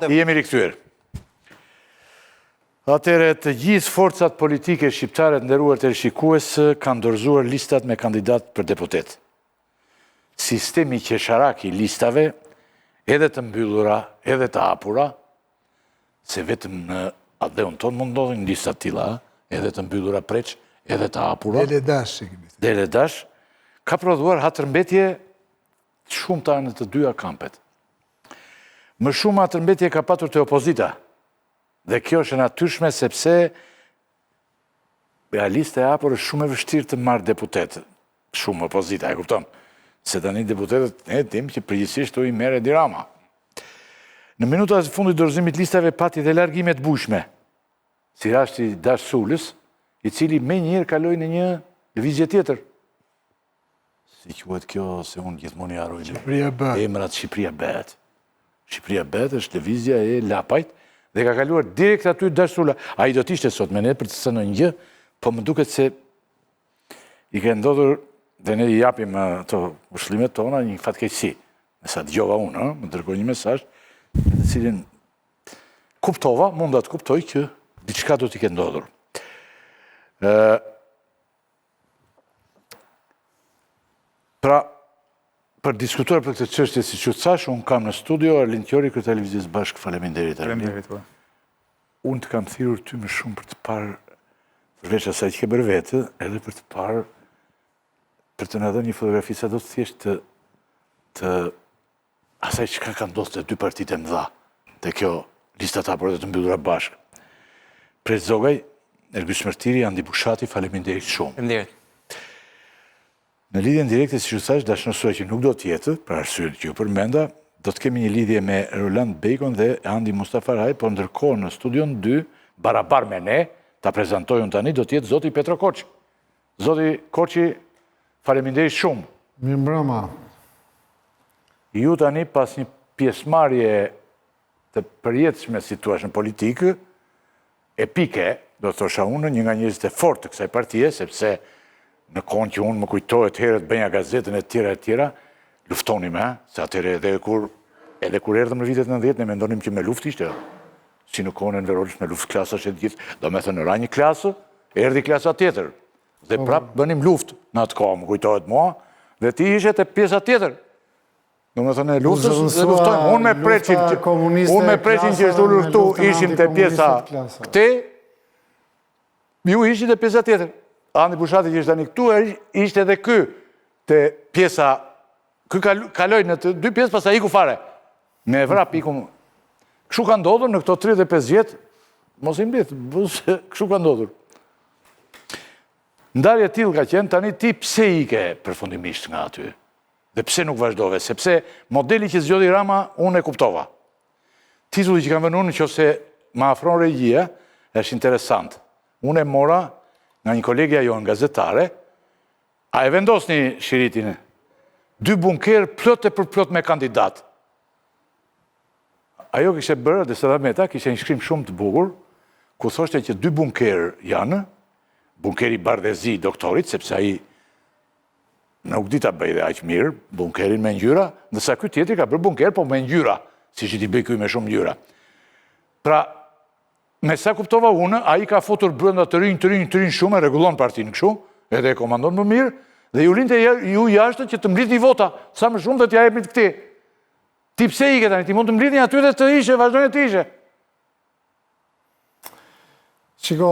Jemi rikthyer. Atëherë të gjithë forcat politike shqiptare të nderuar teleshikues kanë dorëzuar listat me kandidatë për deputetë. Sistemi qesharak i listave, edhe të mbyllura, edhe të hapura, se vetëm në atdheun tonë mund ndodhin lista të tilla, edhe të mbyllura preç, edhe të hapura. Dele dash, e kemi. Dele dash, ka prodhuar hatërmbetje të shumta në të dyja kampet. Më shumë hatërmbetje ka patur te opozita, dhe kjo është e natyrshme sepse nga lista e hapur është shumë e vështirë të marrë deputetë, shumë opozita, e kupton? Se tani deputetët ne dimë që përgjithësisht i merr Edi Rama. Në minutat e fundit dorëzimit listave pati dhe largime të bujshme, si rasti i Dash Sulës, i cili menjëherë kaloi në një lëvizje tjetër. Si quhet kjo, se unë gjithmonë i harroj. Shqipëria bëhet. Emrat Shqipëria bëhet. Shqipëria bëhet është lëvizja e Lapajt dhe ka kaluar direkt aty Dash Sula. Ai do të ishte sot me ne për të thënë një gjë, po më duket se i ka ndodhur dhe ne i japim ato ngushëllimet tona një fatkeqësi. Me sa dëgjova unë, ë, më dërgoi një mesazh në të cilin kuptova, munda të kuptoj që diçka do t'i ketë ndodhur. Ë Pra, për diskutuar për këtë çështje, siç ju thashë, unë kam në studio Arlind Qori, kryetar i Lëvizjes Bashkë, faleminderit Arlind. Faleminderit. Po. Unë të kam thirrur ty më shumë për të parë përveç asaj që ke bërë vetë, edhe për të parë për të na dhënë një fotografi sado të thjeshtë të të asaj çka ka ndodhur te dy partitë e mëdha, te kjo lista të hapura dhe të mbyllura bashkë. Preç Zogaj, Ergys Mërtiri, Andi Bushati, faleminderit shumë. Faleminderit. Në lidhjen direkte, siç ju thashë, Dashnor Sula që nuk do të jetë, për arsyen që ju përmenda, do të kemi një lidhje me Roland Bejkon dhe Andi Mustafaraj, por ndërkohë në studion 2, barabar me ne, ta prezantoj unë tani, do të jetë zoti Petro Koçi. Zoti Koçi, faleminderit shumë. Mirëmbrëma. Ju tani pas një pjesëmarrje të përjetshme, si thua, në politikë, epike, do të thosha unë, një nga njerëzit e fortë të kësaj partie, sepse në kohën që unë më kujtohet herët bëja gazetën e tjera e tjera, luftonim, e, se atëherë edhe kur edhe kur erdhëm në vitet 90, ne mendonim që me luftë ishte, si në kohën e Enver Hoxhës me luftë klasash e të gjithë, domethënë ra një klasë, erdhi klasa tjetër, dhe po, prapë po. bënim luftë në atë kohë, më kujtohet mua, dhe ti ishe te pjesa tjetër. Domethënë e luftës dhe luftojmë. Unë me Preçin, unë me Preçin që është ulur këtu, ishim te pjesa këtej, ju ishit te pjesa tjetër. Andi Bushati që është tani këtu, ishte edhe ky te pjesa, ky kaloi në të dy pjesë, pastaj iku fare. Me vrap iku. Kështu ka ndodhur në këto 35 vjet, mos i mblidh, kështu ka ndodhur. Ndarje e tillë ka qenë, tani ti pse ike përfundimisht nga aty? Dhe pse nuk vazhdove? Sepse modeli që zgjodhi Rama, unë e kuptova. Titulli që kam vënë unë, në qoftë se ma afron regjia, është interesant. Unë e mora nga një kolegja jonë gazetare, a e vendosni shiritin? Dy bunkerë plot e përplot me kandidatë. Ajo kishte bërë, Deseda Meta, kishte një shkrim shumë të bukur, ku thoshte që dy bunkerë janë, bunkeri bardhezi i doktorit, sepse ai Nuk di ta bëjë dhe aq mirë bunkerin me ngjyra, ndërsa ky tjetri ka bërë bunker po me ngjyra, siç i di bëjë ky me shumë ngjyra. Pra, me sa kuptova unë, ai ka futur brenda të rinj, të rinj, të rinj shumë, e rregullon partinë kështu, edhe e komandon më mirë, dhe ju linte ju jashtë që të mblidhni vota, sa më shumë dhe t'ia jepni këtij. Ti pse ike tani, ti mund të mblidhni aty dhe të ishe, vazhdoni të ishe. Shiko,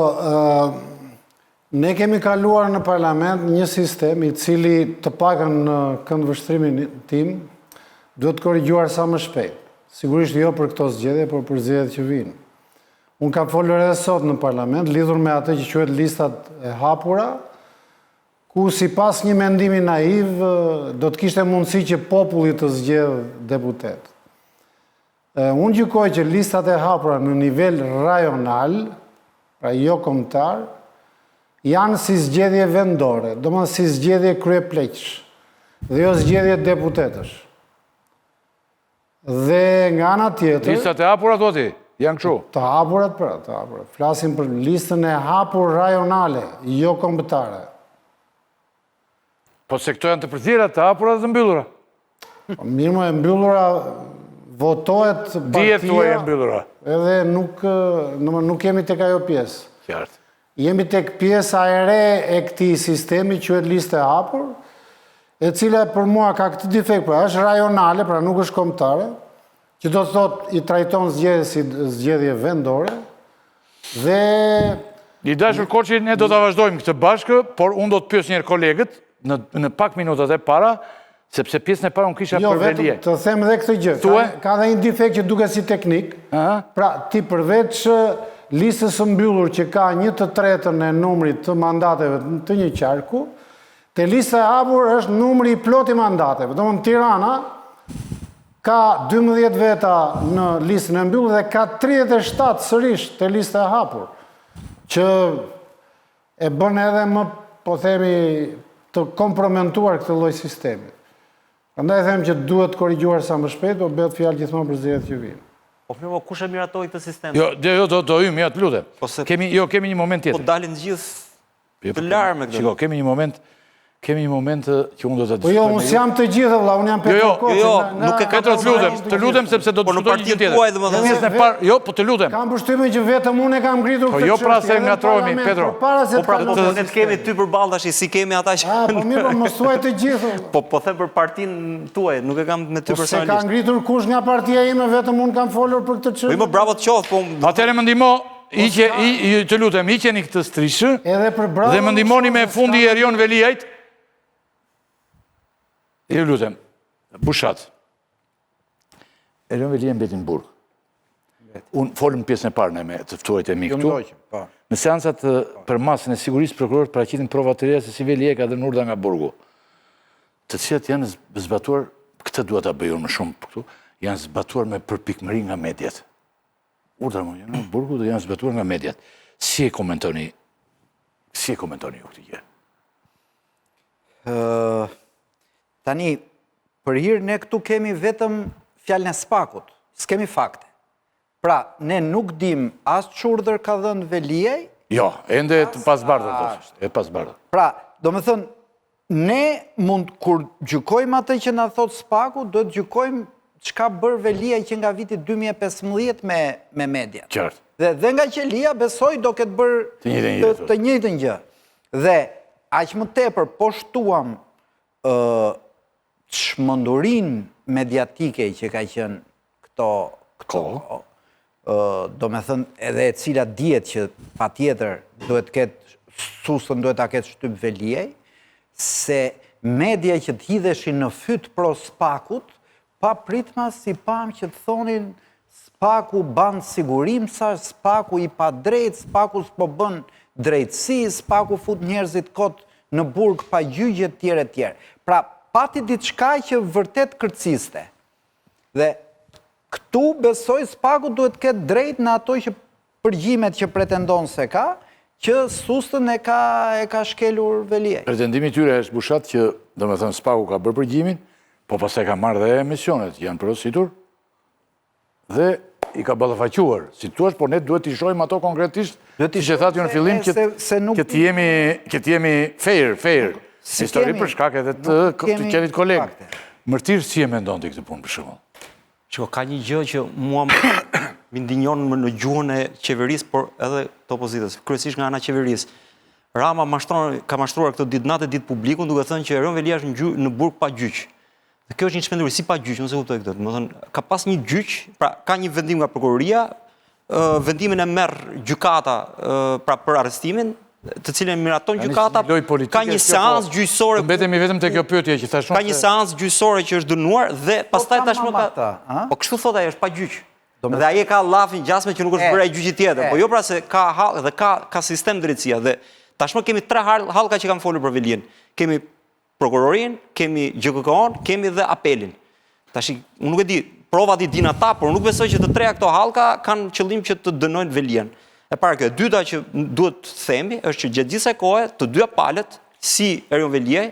ne kemi kaluar në parlament një sistem i cili të paktën në këndvështrimin tim duhet korrigjuar sa më shpejt. Sigurisht jo për këto zgjedhje, por për zgjedhjet që vijnë. Unë kam folur edhe sot në parlament lidhur me atë që quhet listat e hapura, ku sipas një mendimi naiv do të kishte mundësi që populli të zgjedhë deputet. Unë gjykoj që listat e hapura në nivel rajonal, pra jo kombëtar, janë si zgjedhje vendore, domethënë si zgjedhje kryepleqsh, dhe jo zgjedhje deputetësh. Dhe nga ana tjetër... Listat e hapura, thua ti, janë kështu? Të hapurat, pra, të hapurat. Flasim për listën e hapur rajonale, jo kombëtare. Po se këto janë të përziera, të hapura dhe të mbyllura. Po mirë mo e mbyllura. Votohet partia... Dihet tuaj e mbyllura. Edhe nuk, nuk jemi tek ajo pjesë. Qartë. Jemi tek pjesa e re e këtij sistemi, quhet listë e hapur, e cila për mua ka këtë defekt, pra është rajonale, pra nuk është kombëtare, që do të thotë i trajton zgjedhjet si zgjedhje vendore, dhe... I dashur Koçi, ne do ta vazhdojmë këtë bashkë, por unë do të pyes njëherë kolegët, në, në pak minutat e para, sepse pjesën e parë unë kisha jo, për Veliaj. Jo, vetëm të them dhe këtë gjë. Ka, ka dhe një defekt që duket si teknik. Pra, ti përveç listës së mbyllur që ka një të tretën e numrit të mandateve të një qarku, te lista e hapur është numri i plotë i mandateve. Domethënë Tirana ka 12 veta në listën e mbyllur dhe ka 37 sërish te lista e hapur, që e bën edhe më, po themi, të kompromentuar këtë lloj sistemi. Prandaj them që duhet korrigjuar sa më shpejt, po bëhet fjalë gjithmonë për zgjedhjet që vijnë. Po mirë, po kush e miratoi këtë sistem? Jo, jo, do do hyjmë, ja të lutem. Po se kemi, jo, kemi një moment tjetër. Po dalin të gjithë jo, të larë me këtë. Shiko, kemi një moment kemi një moment që unë do të diskutoj. Po jo, unë s'jam të gjithë vëlla, unë jam jo, Petro jo, Koçi. Jo, jo, nuk e Petro, të lutem, të lutem sepse do të po diskutoj një gjë tjetër. Tuaj, domethënë, pjesën e parë, jo, po të lutem. Kam përshtypjen që vetëm unë e kam ngritur po këtë jo, pra se ngatërrohemi, Petro. Para se po pra, po ne të kemi ty përballë tash, si kemi ata që. Ah, po mirë, po mos thuaj të gjithë. Po po them për partinë tuaj, nuk e kam me ty po personalisht. S'e ka ngritur kush nga partia ime, vetëm unë kam folur për këtë çështje. Po më bravo të qoftë, po. Atëherë më ndihmo, Hiqe, të lutem, hiqeni këtë strishë. Edhe për bravo. Dhe më ndihmoni me fundi i Erion Veliajt. Ju lutem, Bushat. Erion Veliaj mbeti në burg. Unë folëm pjesën e parë ne me të ftuarit e mi këtu. Po. Në seancat për masën e sigurisë, prokurorët paraqitën prova të reja se si Veliaj ka dhënë urdhra nga burgu. Të cilat janë zbatuar, këtë dua ta bëj unë më shumë këtu, janë zbatuar me përpikmëri nga mediat. Urdhra më janë nga burgu dhe janë zbatuar nga mediat. Si e komentoni? Si e komentoni ju këtë gjë? Tani, për hir ne këtu kemi vetëm fjalën e SPAK-ut, s'kemi fakte. Pra, ne nuk dim as ç'urdhër ka dhënë Veliaj. Jo, ende e pazbardhur, e pazbardhur. Pra, domethënë, Ne mund, kur gjykojmë atë që na thotë SPAK-u, duhet të gjykojmë ç'ka bërë Veliaj që nga viti 2015 me, me mediat. Qartë. Dhe, dhe nga qelia besoj do ketë bërë të njëjtën gjë. Të, të njëjtën gjë. Dhe aq më tepër po shtuam ë çmendurinë mediatike që ka qenë këto këto ë domethënë edhe e cila dihet që patjetër duhet të ketë sustën duhet ta ketë shtyp Veliaj, se media që të hidheshin në fyt pro SPAK-ut, papritmas i pamë që të thonin SPAK-u bandë sigurimsa, SPAK-u i padrejtë, SPAK-u s'po bën drejtësi, SPAK-u fut njerëzit kot në burg pa gjyqe etj etj. Pra, pati diçka që vërtet kërciste. Dhe këtu besoj SPAK-u duhet të ketë drejt në ato që përgjimet që pretendon se ka, që sustën e ka e ka shkelur Veliaj. Pretendimi i tyre është Bushat që, domethënë SPAK-u ka bërë përgjimin, po pastaj ka marrë dhe emisionet që janë porositur dhe i ka ballafaquar. Si thua, por ne duhet t'i shohim ato konkretisht, Duhet t'i siç e thatë ju në fillim që se nuk që të jemi që të jemi fair, fair. Si Histori kemi- për shkak edhe të nuk të kemi qenit koleg. fakte. Mërtir si e mendon ti këtë punë për shembull? Shiko, ka një gjë që mua më më indinjon më në gjuhën e qeverisë, por edhe të opozitës, kryesisht nga ana e qeverisë. Rama mashtron, ka mashtruar këtë ditë natë e ditë publikun duke thënë që Erion Veliaj është në, gjy, në burg pa gjyq. Dhe kjo është një çmenduri, si pa gjyq, unë s'e kuptoj këtë. Domethënë, ka pas një gjyq, pra ka një vendim nga prokuroria, vendimin e merr gjykata pra për arrestimin, të cilin e miraton gjykata, ka një po, seancë gjyqësore. Mbetemi vetëm te kjo pyetje që thashë Ka një seancë gjyqësore që është dënuar dhe po pastaj tashmë ka Po kështu thotë ai është pa gjyq. Dhe ai e ka llafin gjasme që nuk është bërë ai gjyqi tjetër. Po jo pra se ka hall dhe ka ka sistem drejtësia dhe tashmë kemi tre hallka që kanë folur për Veliajn. Kemi prokurorin, kemi GJKKO-n, kemi dhe apelin. Tashi, unë nuk e di, provat i dinë ata, por nuk besoj që të treja këto hallka kanë qëllim që të dënojnë Veliajn. E para kjo, e dyta që duhet të themi është që gjatë gjithë kësaj kohe të dyja palët, si Erion Veliaj,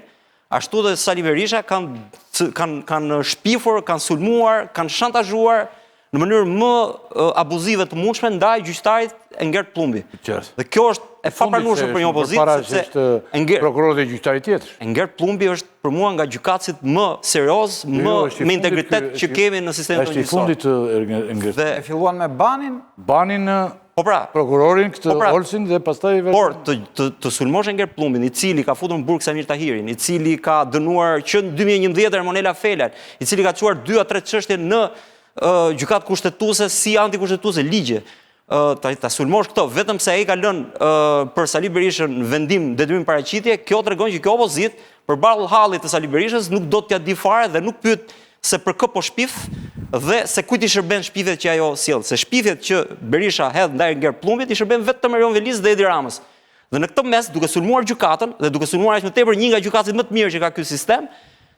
ashtu dhe Sali Berisha kanë kanë kanë shpifur, kanë sulmuar, kanë shantazhuar në mënyrë më abuzive të mundshme ndaj gjyqtarit Engert Pëllumbi. Dhe kjo është e papranueshme për një opozitë sepse Engert prokurori dhe gjyqtari tjetër. Engert Pëllumbi është për mua nga gjykatësit më serioz, jo, më jo, me integritet që kemi në sistemin tonë gjyqësor. Është i fundit Engert. Dhe e filluan me Banin? Banin Po pra, prokurorin këtë po pra, Olsin dhe pastaj Por të të, të sulmosh Engert Pëllumbin, i cili ka futur në burg Saimir Tahirin, i cili ka dënuar që në 2011 Ermonela Felajn, i cili ka çuar 2 a 3 çështje në uh, gjykatë kushtetuese si antikushtetuese ligje. Uh, ta, ta sulmosh këto vetëm se ai ka lënë uh, për Sali Berishën vendim detyrim paraqitje, kjo tregon që kjo opozitë përballë hallit të Sali Berishës nuk do t'ia di fare dhe nuk pyet se për kë po shpif dhe se kujt i shërben shpifjet që ajo sjell, se shpifjet që Berisha hedh ndaj Engert Pëllumbit i shërben vetëm Erion Velisë dhe Edi Ramës. Dhe në këtë mes, duke sulmuar gjykatën dhe duke sulmuar aq më tepër një nga gjykatësit më të mirë që ka ky sistem,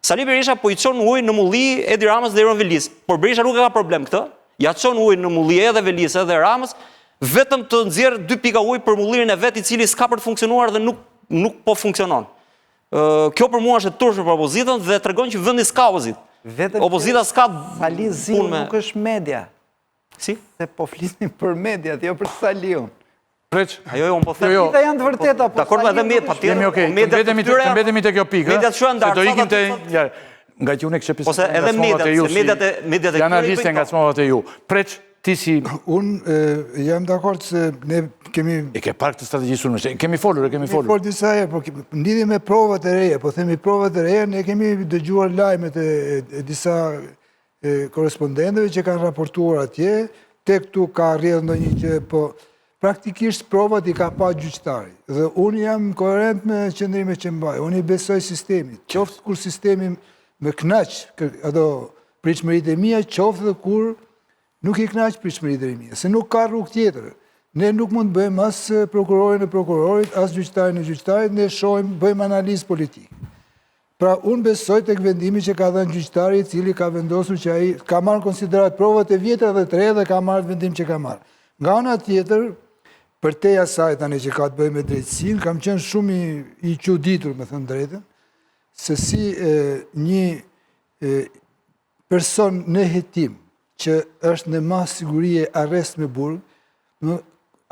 Sali Berisha po i çon ujë në mulli Edi Ramës dhe Erion Velisë. Por Berisha nuk e ka problem këtë, ia çon ujë në mulli edhe Velisë edhe Ramës, vetëm të nxjerrë dy pika ujë për mullirin e vet i cili s'ka për të funksionuar dhe nuk nuk po funksionon. Kjo për mua është e turpshme për opozitën dhe tregon që vendi s'ka opozitë. Vetëm opozita s'ka Sali Ziu nuk është media. Si? Se po flisnim për mediat, jo për Saliun. Preç. Ajo jo, unë po them. Jo, jo. Gjitha janë të vërteta, po Dakord, edhe me patjetër. Jemi okay. Të mbetemi të mbetemi te kjo pikë. Mediat shuan ndar. Do ikim te ja, nga që unë e kisha pjesë. Ose edhe mediat, se mediat e mediat e analiste ngacmova te ju. Preç, Ti si... Unë jam dakord se ne kemi... E ke parë këtë strategji sulmesh, kemi folur, e kemi folur. Kemi folur disa herë, por në lidhje me provat e reja, po themi provat e reja, ne kemi dëgjuar lajmet e disa korrespondentëve që kanë raportuar atje, tek këtu ka rrjedhë ndonjë gjë, po praktikisht provat i ka pa gjyqtari. Dhe unë jam koherent me qëndrimet që mbaj, unë i besoj sistemit, qoftë kur sistemi më kënaq ato pritshmëritë e mia, qoftë dhe kur Nuk i kënaq pritshmëritë e mia, se nuk ka rrugë tjetër. Ne nuk mund të bëjmë as prokurorin e prokurorit, as gjyqtarin e gjyqtarit, ne shohim, bëjmë analizë politike. Pra, unë besoj tek vendimi që ka dhënë gjyqtari, i cili ka vendosur që ai ka marrë në konsideratë provat e vjetra dhe të reja dhe ka marrë vendim që ka marrë. Nga ana tjetër, përtej asaj tani që ka të bëjë me drejtësinë, kam qenë shumë i, i çuditur, me thënë të drejtën, se si e, një e, person në hetim që është në masë sigurie arrest me burg, më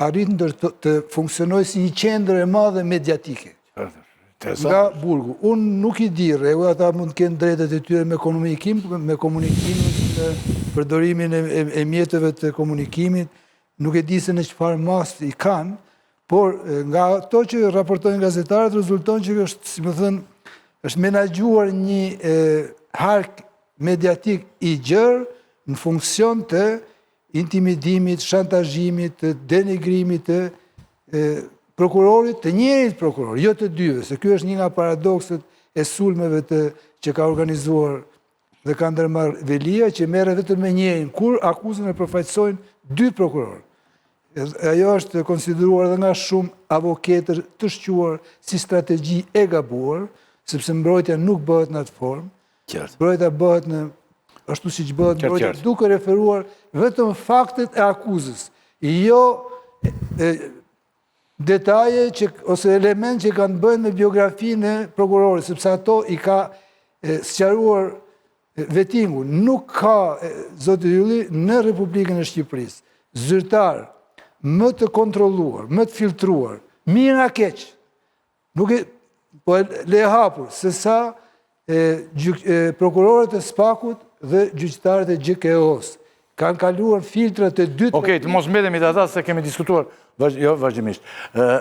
arrit të, të funksionojë si një qendër e madhe mediatike. Nga burgu. Unë nuk i di rregullat, ata mund të kenë drejtat e tyre me komunikim, me komunikimin, me përdorimin e, e, e mjeteve të komunikimit, nuk e di se në çfarë masë i kanë, por nga ato që raportojnë gazetarët, rezulton që është, si me thënë, është menaxhuar një e, hark mediatik i gjerë në funksion të intimidimit, shantazhimit, të denigrimit të e, prokurorit, të njërit prokuror, jo të dyve, se ky është një nga paradokset e sulmeve të, që ka organizuar dhe ka ndërmarrë Veliaj që merret vetëm me njërin, kur akuzën e përfaqësojnë dy prokurorë. Ajo është konsideruar edhe nga shumë avokatë të shquar si strategji e gabuar, sepse mbrojtja nuk bëhet në atë formë. Qartë. Mbrojtja bëhet në ashtu siç bëhet mbrojtja duke referuar vetëm faktet e akuzës, jo e, detaje që, ose elementë që kanë të bëjnë me biografinë e prokurorit, sepse ato i ka sqaruar vetingu. Nuk ka, zoti Ylli, në Republikën e Shqipërisë, zyrtar më të kontrolluar, më të filtruar, mirë a keq, Nuk e, po e le hapur, se sa e, gjyk, e, prokurorët e SPAK-ut dhe gjyqtarët e GJKKO-s kanë kaluar filtra të dytë. Okej, të mos mbetemi te ata se kemi diskutuar, vazh, jo, vazhdimisht. Ë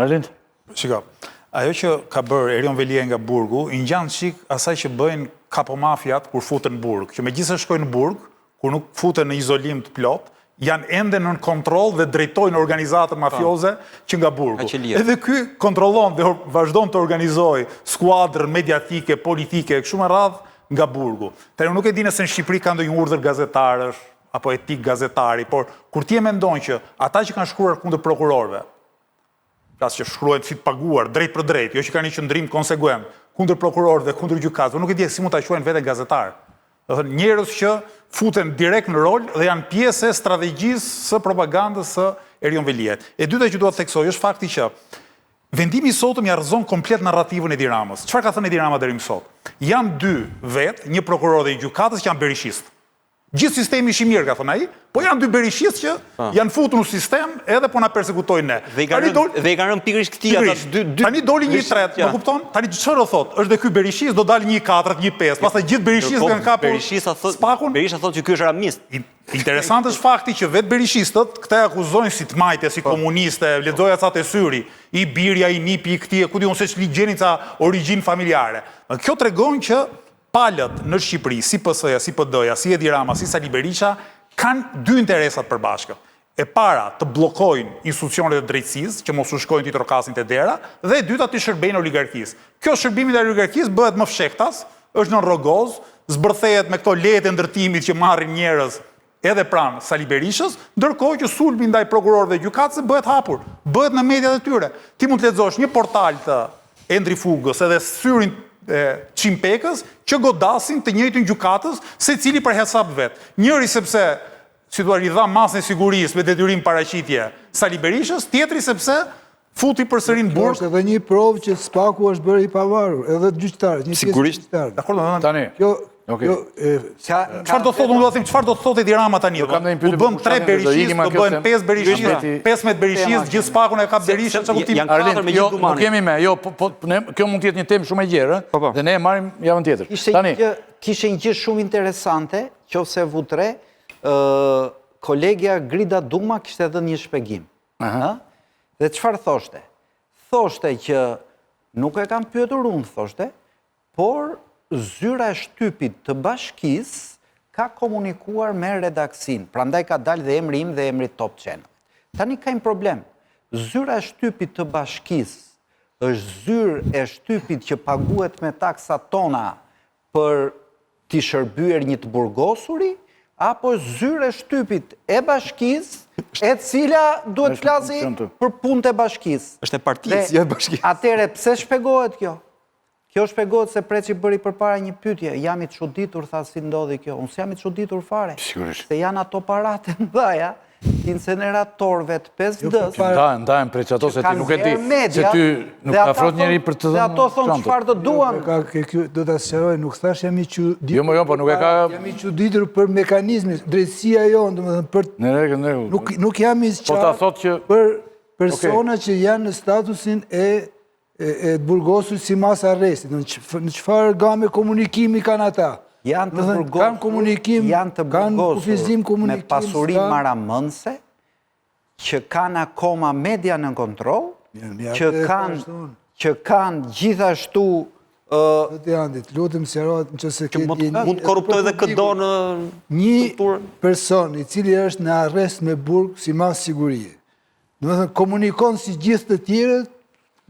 Arlind? Shiko, ajo që ka bërë Erion Veliaj nga burgu, i ngjan çik asaj që bëjnë kapomafiat kur futen në burg, që megjithëse shkojnë në burg, kur nuk futen në izolim të plotë, janë ende nën kontroll dhe drejtojnë organizatën mafioze që nga burgu. Edhe ky kontrollon dhe vazhdon të organizojë skuadrën mediatike, politike e kështu me radhë nga burgu. Tani unë nuk e di nëse në Shqipëri ka ndonjë urdhër gazetarësh apo etikë gazetari, por kur ti e mendon që ata që kanë shkruar kundër prokurorëve, Flas që shkruajnë si të paguar, drejtpërdrejt, jo që kanë një qëndrim konsekuent, kundër prokurorëve, kundër gjykatësve, nuk e di si mund ta quajnë veten gazetarë. Do thënë njerëz që futen direkt në rol dhe janë pjesë e strategjisë së propagandës së Erion Veliajt. E dyta që dua të theksoj është fakti që vendimi i sotëm ia rrëzon komplet narrativën Edi Ramës. Çfarë ka thënë Edi Rama deri më sot? Janë dy vetë, një prokuror dhe një gjykatës që janë berishistë. Gjithë sistemi është i mirë, ka thënë ai, po janë dy berishistë që po. janë futur në sistem edhe po na persekutojnë ne. Dhe i kanë rënë dhe i kanë rënë pikërisht këtij ata dy dy. Tani doli një i tretë, më kupton? Tani çfarë do thotë? Është dhe ky berishist, do dalë një i katërt, një i pestë. Pastaj gjithë berishistët kanë kapur. Berishista thotë, Spakun. Berisha thotë që ky është ramist. Interesant është fakti që vetë berishistët këtë e akuzojnë si të majtë, si po. komuniste, lexoja ca te Syri, i biri, i nipi i këtij, ku di unë se ç'ligjenin ca origjinë familjare. Kjo tregon që Palët në Shqipëri, si PS-ja, si PD-ja, si Edi Rama, si Sali Berisha, kanë dy interesa të përbashkët. E para, të bllokojnë institucionet e drejtësisë, që mos u shkojnë t'i trokasin te dera, dhe e dyta, t'i shërbejnë oligarkisë. Kjo shërbimi ndaj oligarkisë bëhet më fshehtas, është nën rrogoz, zbërthehet me këto lejet e ndërtimit që marrin njerëz edhe pranë Sali Berishës, ndërkohë që sulmi ndaj prokurorëve dhe gjykatësve bëhet hapur, bëhet në mediat e tyre. Ti mund të lexosh një portal të Endri Fugës edhe Syrin e Çim Pekës që godasin të njëjtin gjykatës, secili për hesap vet. Njëri sepse si thua i dha masën e sigurisë me detyrim paraqitje Sali Berishës, tjetri sepse futi përsëri në burg. Është edhe një provë që SPAK-u është bërë i pavarur, edhe gjyqtarët, një pjesë Sigurisht. gjyqtarëve. Dakor, domethënë Tani. Kjo Okej. kjo e Çfarë do thotë, unë do të them çfarë do të thotë Edi Rama tani? kam ndonjë U pyetje për bën 3 Bushatin dhe do berishistë, ikim nga do kjo bëhen temë. 5 berishistë, Mbeti- 15 berishistë, gjithë SPAK-un e ka Berisha, çfarë kuptimi? Janë katër Arlind, me jo, gjithë nuk Dumanin. jemi me, jo, po, po, ne, kjo mund të jetë një temë shumë e gjerë, ë, Po, po. dhe ne e marrim javën tjetër. Kishte Tani, një gjë, kishte një gjë shumë interesante, qoftë se vutë re, ë kolegja Grida Duma kishte dhënë një shpjegim. Ë? Dhe çfarë thoshte? Thoshte që nuk e kam pyetur unë, thoshte, por zyra e shtypit të bashkisë ka komunikuar me redaksinë, prandaj ka dalë dhe emri im dhe emri Top Channel. Tani ka një problem. Zyra e shtypit të bashkisë është zyrë e shtypit që paguhet me taksat tona për t'i shërbyer një të burgosuri, apo zyrë e shtypit e bashkisë, e cila duhet të flasi për punët e bashkisë. Është e partisë, jo e bashkisë. Atëherë pse shpjegohet kjo? Kjo shpjegohet se Preçi bëri përpara një pyetje, jam i çuditur, tha si ndodhi kjo. Unë s'jam i çuditur fare. Sigurisht. Se janë ato paratë e mëdha të inceneratorëve të 5D-s. Jo, ndahen, ndahen Preç ato se ti nuk e di, se ty nuk të afrohet njeri për të dhënë. Dhe ato thonë çfarë të duan. Jo, ka do ta sqaroj, nuk thash jam i çuditur. Jo, jo, po nuk e ka Jam i çuditur për mekanizmin, drejtësia jonë, domethënë për Në rregull, në rregull. Nuk nuk jam i Po ta thotë që për persona që janë në statusin e e të burgosur si masë arrestit, në çfarë game komunikimi kanë ata? Janë të burgosur, kanë komunikim, janë të burgosur me pasuri marramendëse, që kanë akoma media në kontroll, që kanë që kanë gjithashtu Zoti Andi, të lutem sqarohet në qoftë se ke mund të korruptojë edhe këdo në një person i cili është në arrest me burg si masë sigurie. Domethënë, komunikon si gjithë të tjerët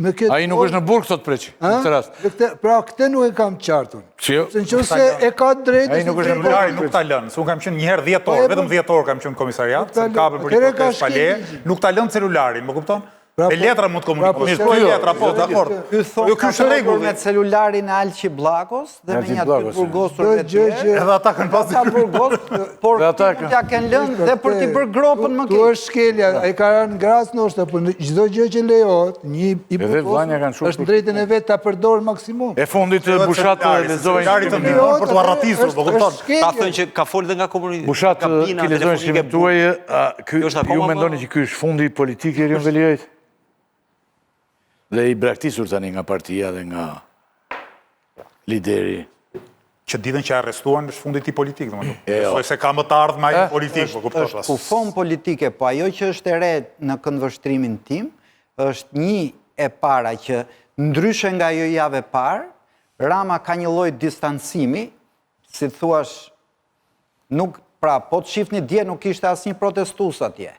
me këtë... Ai nuk është në burg, thotë Preçi, në këtë rast. Pra, këtë nuk e kam qartë unë. Se në qoftë se e ka drejtë... Ai nuk është në burg. Nuk ta lënë, se unë kam qenë një herë 10 orë, vetëm 10 orë kam qenë në komisariat, se më kapën për një protestë pa leje, nuk ta lënë celularin, më kupton? Pra, Me po- letra mund të pra, po, komunikojë. Mirë, shkruaj letra, po, dakord. Ky thotë jo, ky është rregulli. Me celularin e Alqi Bllakos dhe me një të burgosur të tjerë. Edhe ata kanë pasur. Ata burgosur, por ata kanë t'ia kenë lënë dhe për t'i bërë gropën më keq. Këtu është shkelja, ai ka rënë në grackë ndoshta, por çdo gjë që lejohet, një i burgosur është në drejtën e vet ta përdorë maksimum. E fundit Bushat lexojnë. Celulari të ndihmon për t'u arratisur, po kupton. Ka thënë që ka folë dhe nga komuniteti. Bushat, ti lexojnë shkrimin tuaj, ju mendoni që ky është fundi politik i Erion Veliajt? Dhe i braktisur tani nga partia dhe nga lideri. Që ditën që arrestuan është fundi i tij politik, domethënë. Jo. Besoj se ka më të ardhme ai politik, po kupton. Është kufomë politike, po ajo që është e re në këndvështrimin tim, është një e para që ndryshe nga ajo javë e parë, Rama ka një lloj distancimi, si të thuash, nuk, pra, po të shifni dje nuk ishte asnjë protestues atje.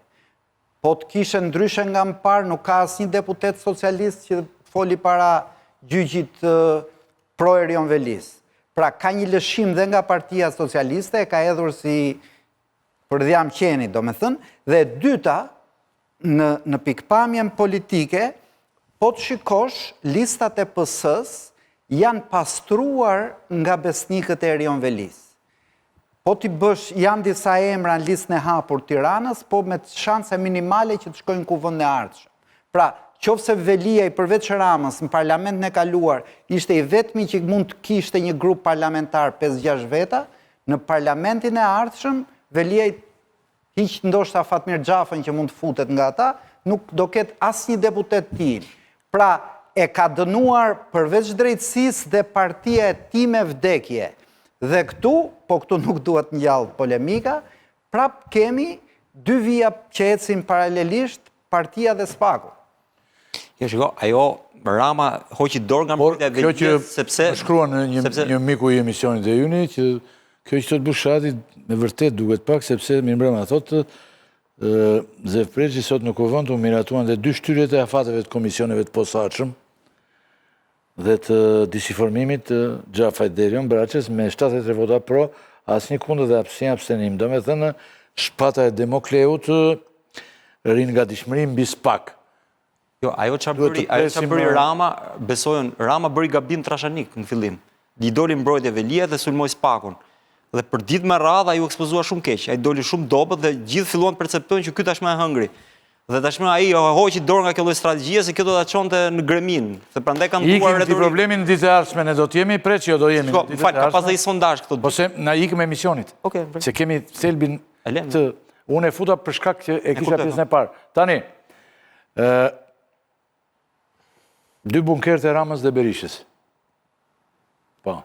Po të kishe ndryshe nga më parë, nuk ka asnjë deputet socialist që foli para gjyqit pro Erion Velisë. Pra, ka një lëshim dhe nga partia socialiste, e ka hedhur si për dhjam qeni, domethënë, dhe e dyta, në, në pikëpamjen politike, po të shikosh, listat e PS-së janë pastruar nga besnikët e Erion Velisë. Po t'i bësh, janë disa emra në listën e hapur të Tiranës, po me shanse minimale që të shkojnë në kuvendin e ardhshëm. Pra, qoftë se Veliaj përveç Ramës në parlamentin e kaluar ishte i vetmi që mund të kishte një grup parlamentar 5-6 veta, Në parlamentin e ardhshëm, Veliaj hiq ndoshta Fatmir Xhafën që mund të futet nga ata, nuk do ketë asnjë deputet të tijin. Pra, e ka dënuar përveç drejtësisë dhe partia e tij me vdekje. Dhe këtu, po këtu nuk dua të ngjall polemika, prap kemi dy vija që ecin paralelisht, partia dhe SPAK-u. Jo, shiko, ajo Rama hoqi dorë nga mbrojtja e Veliajt sepse më shkruan një sepse... një miku i emisionit dhe yni që kjo që thotë Bushati me vërtet duket pak sepse mirëmbrëma thotë Zef Preçi sot në kuvend u miratuan dhe dy shtyrjet e afateve të komisioneve të posaçëm dhe të disinformimit të Xhafajt dhe Erion Braçes me 73 vota pro, asnjë kundër dhe asnjë abstenim. Domethënë, shpata e Demokleut rri në gatishmëri mbi SPAK. Jo, ajo ça bëri, ajo ça bëri Rama, besoj unë, Rama bëri gabim trashanik në fillim. I doli mbrojtje Veliajt dhe sulmoi SPAK-un. Dhe për ditë me radhë ai u ekspozua shumë keq. Ai doli shumë dobët dhe gjithë filluan të perceptojnë që ky tashmë e hëngri. Dhe tashmë ai hoqi dorë nga kjo lloj strategjie se kjo do ta çonte në greminë. Dhe prandaj ka ndërruar retorikë. Ikim problemi në ditët e ardhshme, ne do të jemi preç, jo do jemi. Shiko, më fal, ka pas një sondazh këto. Po se na ikëm emisionit. Okej. Se kemi thelbin të unë e futa për shkak që e kisha pjesën e parë. Tani, ë dy bunkerët e Ramës dhe Berishës. Po.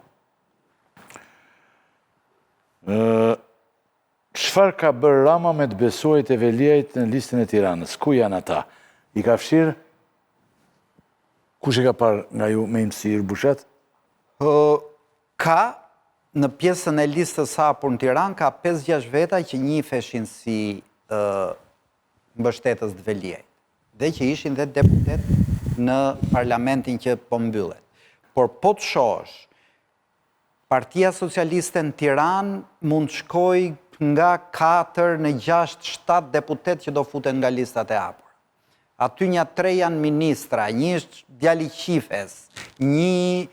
Ë Çfarë ka bërë Rama me të besuarit e Veliajt në listën e Tiranës? Ku janë ata? I ka fshirë? Kush e ka parë nga ju me imtësi Bushat? Ka, në pjesën e listës së hapur në Tiranë ka 5-6 veta që njifeshin si mbështetës të Veliajt dhe që ishin dhe deputetë në parlamentin që po mbyllet. Por po të shohësh Partia Socialiste në Tiranë mund të shkojë nga 4 në 6, 7 deputetë që do futen nga listat e hapura. Aty nja tre janë ministra, një është djali i Qifes, një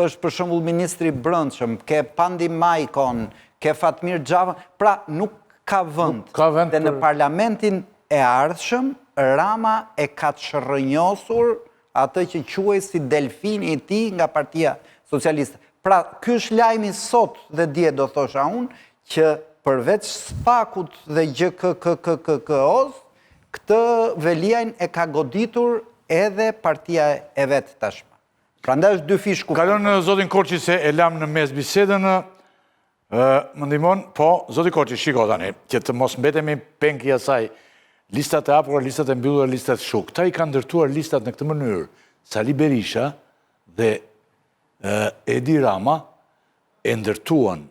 është për shembull ministri i Brendshëm, ke Pandi Majkon, ke Fatmir Xhafën, pra nuk ka vend. Ka vend Dhe në parlamentin e ardhshëm Rama e ka çrrënjosur atë që quhej si delfini i tij nga Partia Socialiste. Pra, ky është lajmi sot dhe dje do thosha unë, që përveç SPAK-ut dhe GJKKKO-s, këtë Veliajn e ka goditur edhe partia e vet tashmë. Prandaj është dyfish ku. Kalon në zotin Korçi se e lamë në mes bisedën, Më ndihmon, po, zoti Korçi, shiko tani, që të mos mbetemi peng i asaj, listat e hapura, listat e mbyllura, listat shu. Këta i kanë ndërtuar listat në këtë mënyrë. Sali Berisha dhe Edi Rama e ndërtuan,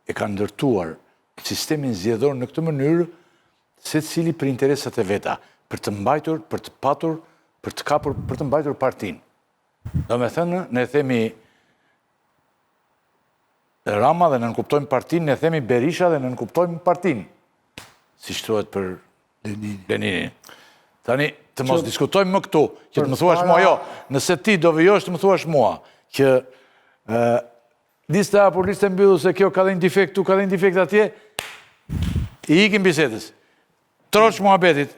e kanë ndërtuar sistemin zgjedhor në këtë mënyrë, secili për interesat e veta, për të mbajtur, për të patur, për të kapur, për të mbajtur partinë. Domethënë, ne themi Rama dhe nënkuptojmë partinë, ne themi Berisha dhe nënkuptojmë partinë, siç thuhet për Leninin. Tani, të mos diskutojmë më këtu, që të më thuash mua, jo, nëse ti do vijosh të më thuash mua, që lista e hapur, lista e mbyllur, se kjo ka dhe një defekt këtu, ka dhe një defekt atje, i ikim bisedës. Troç muhabetit,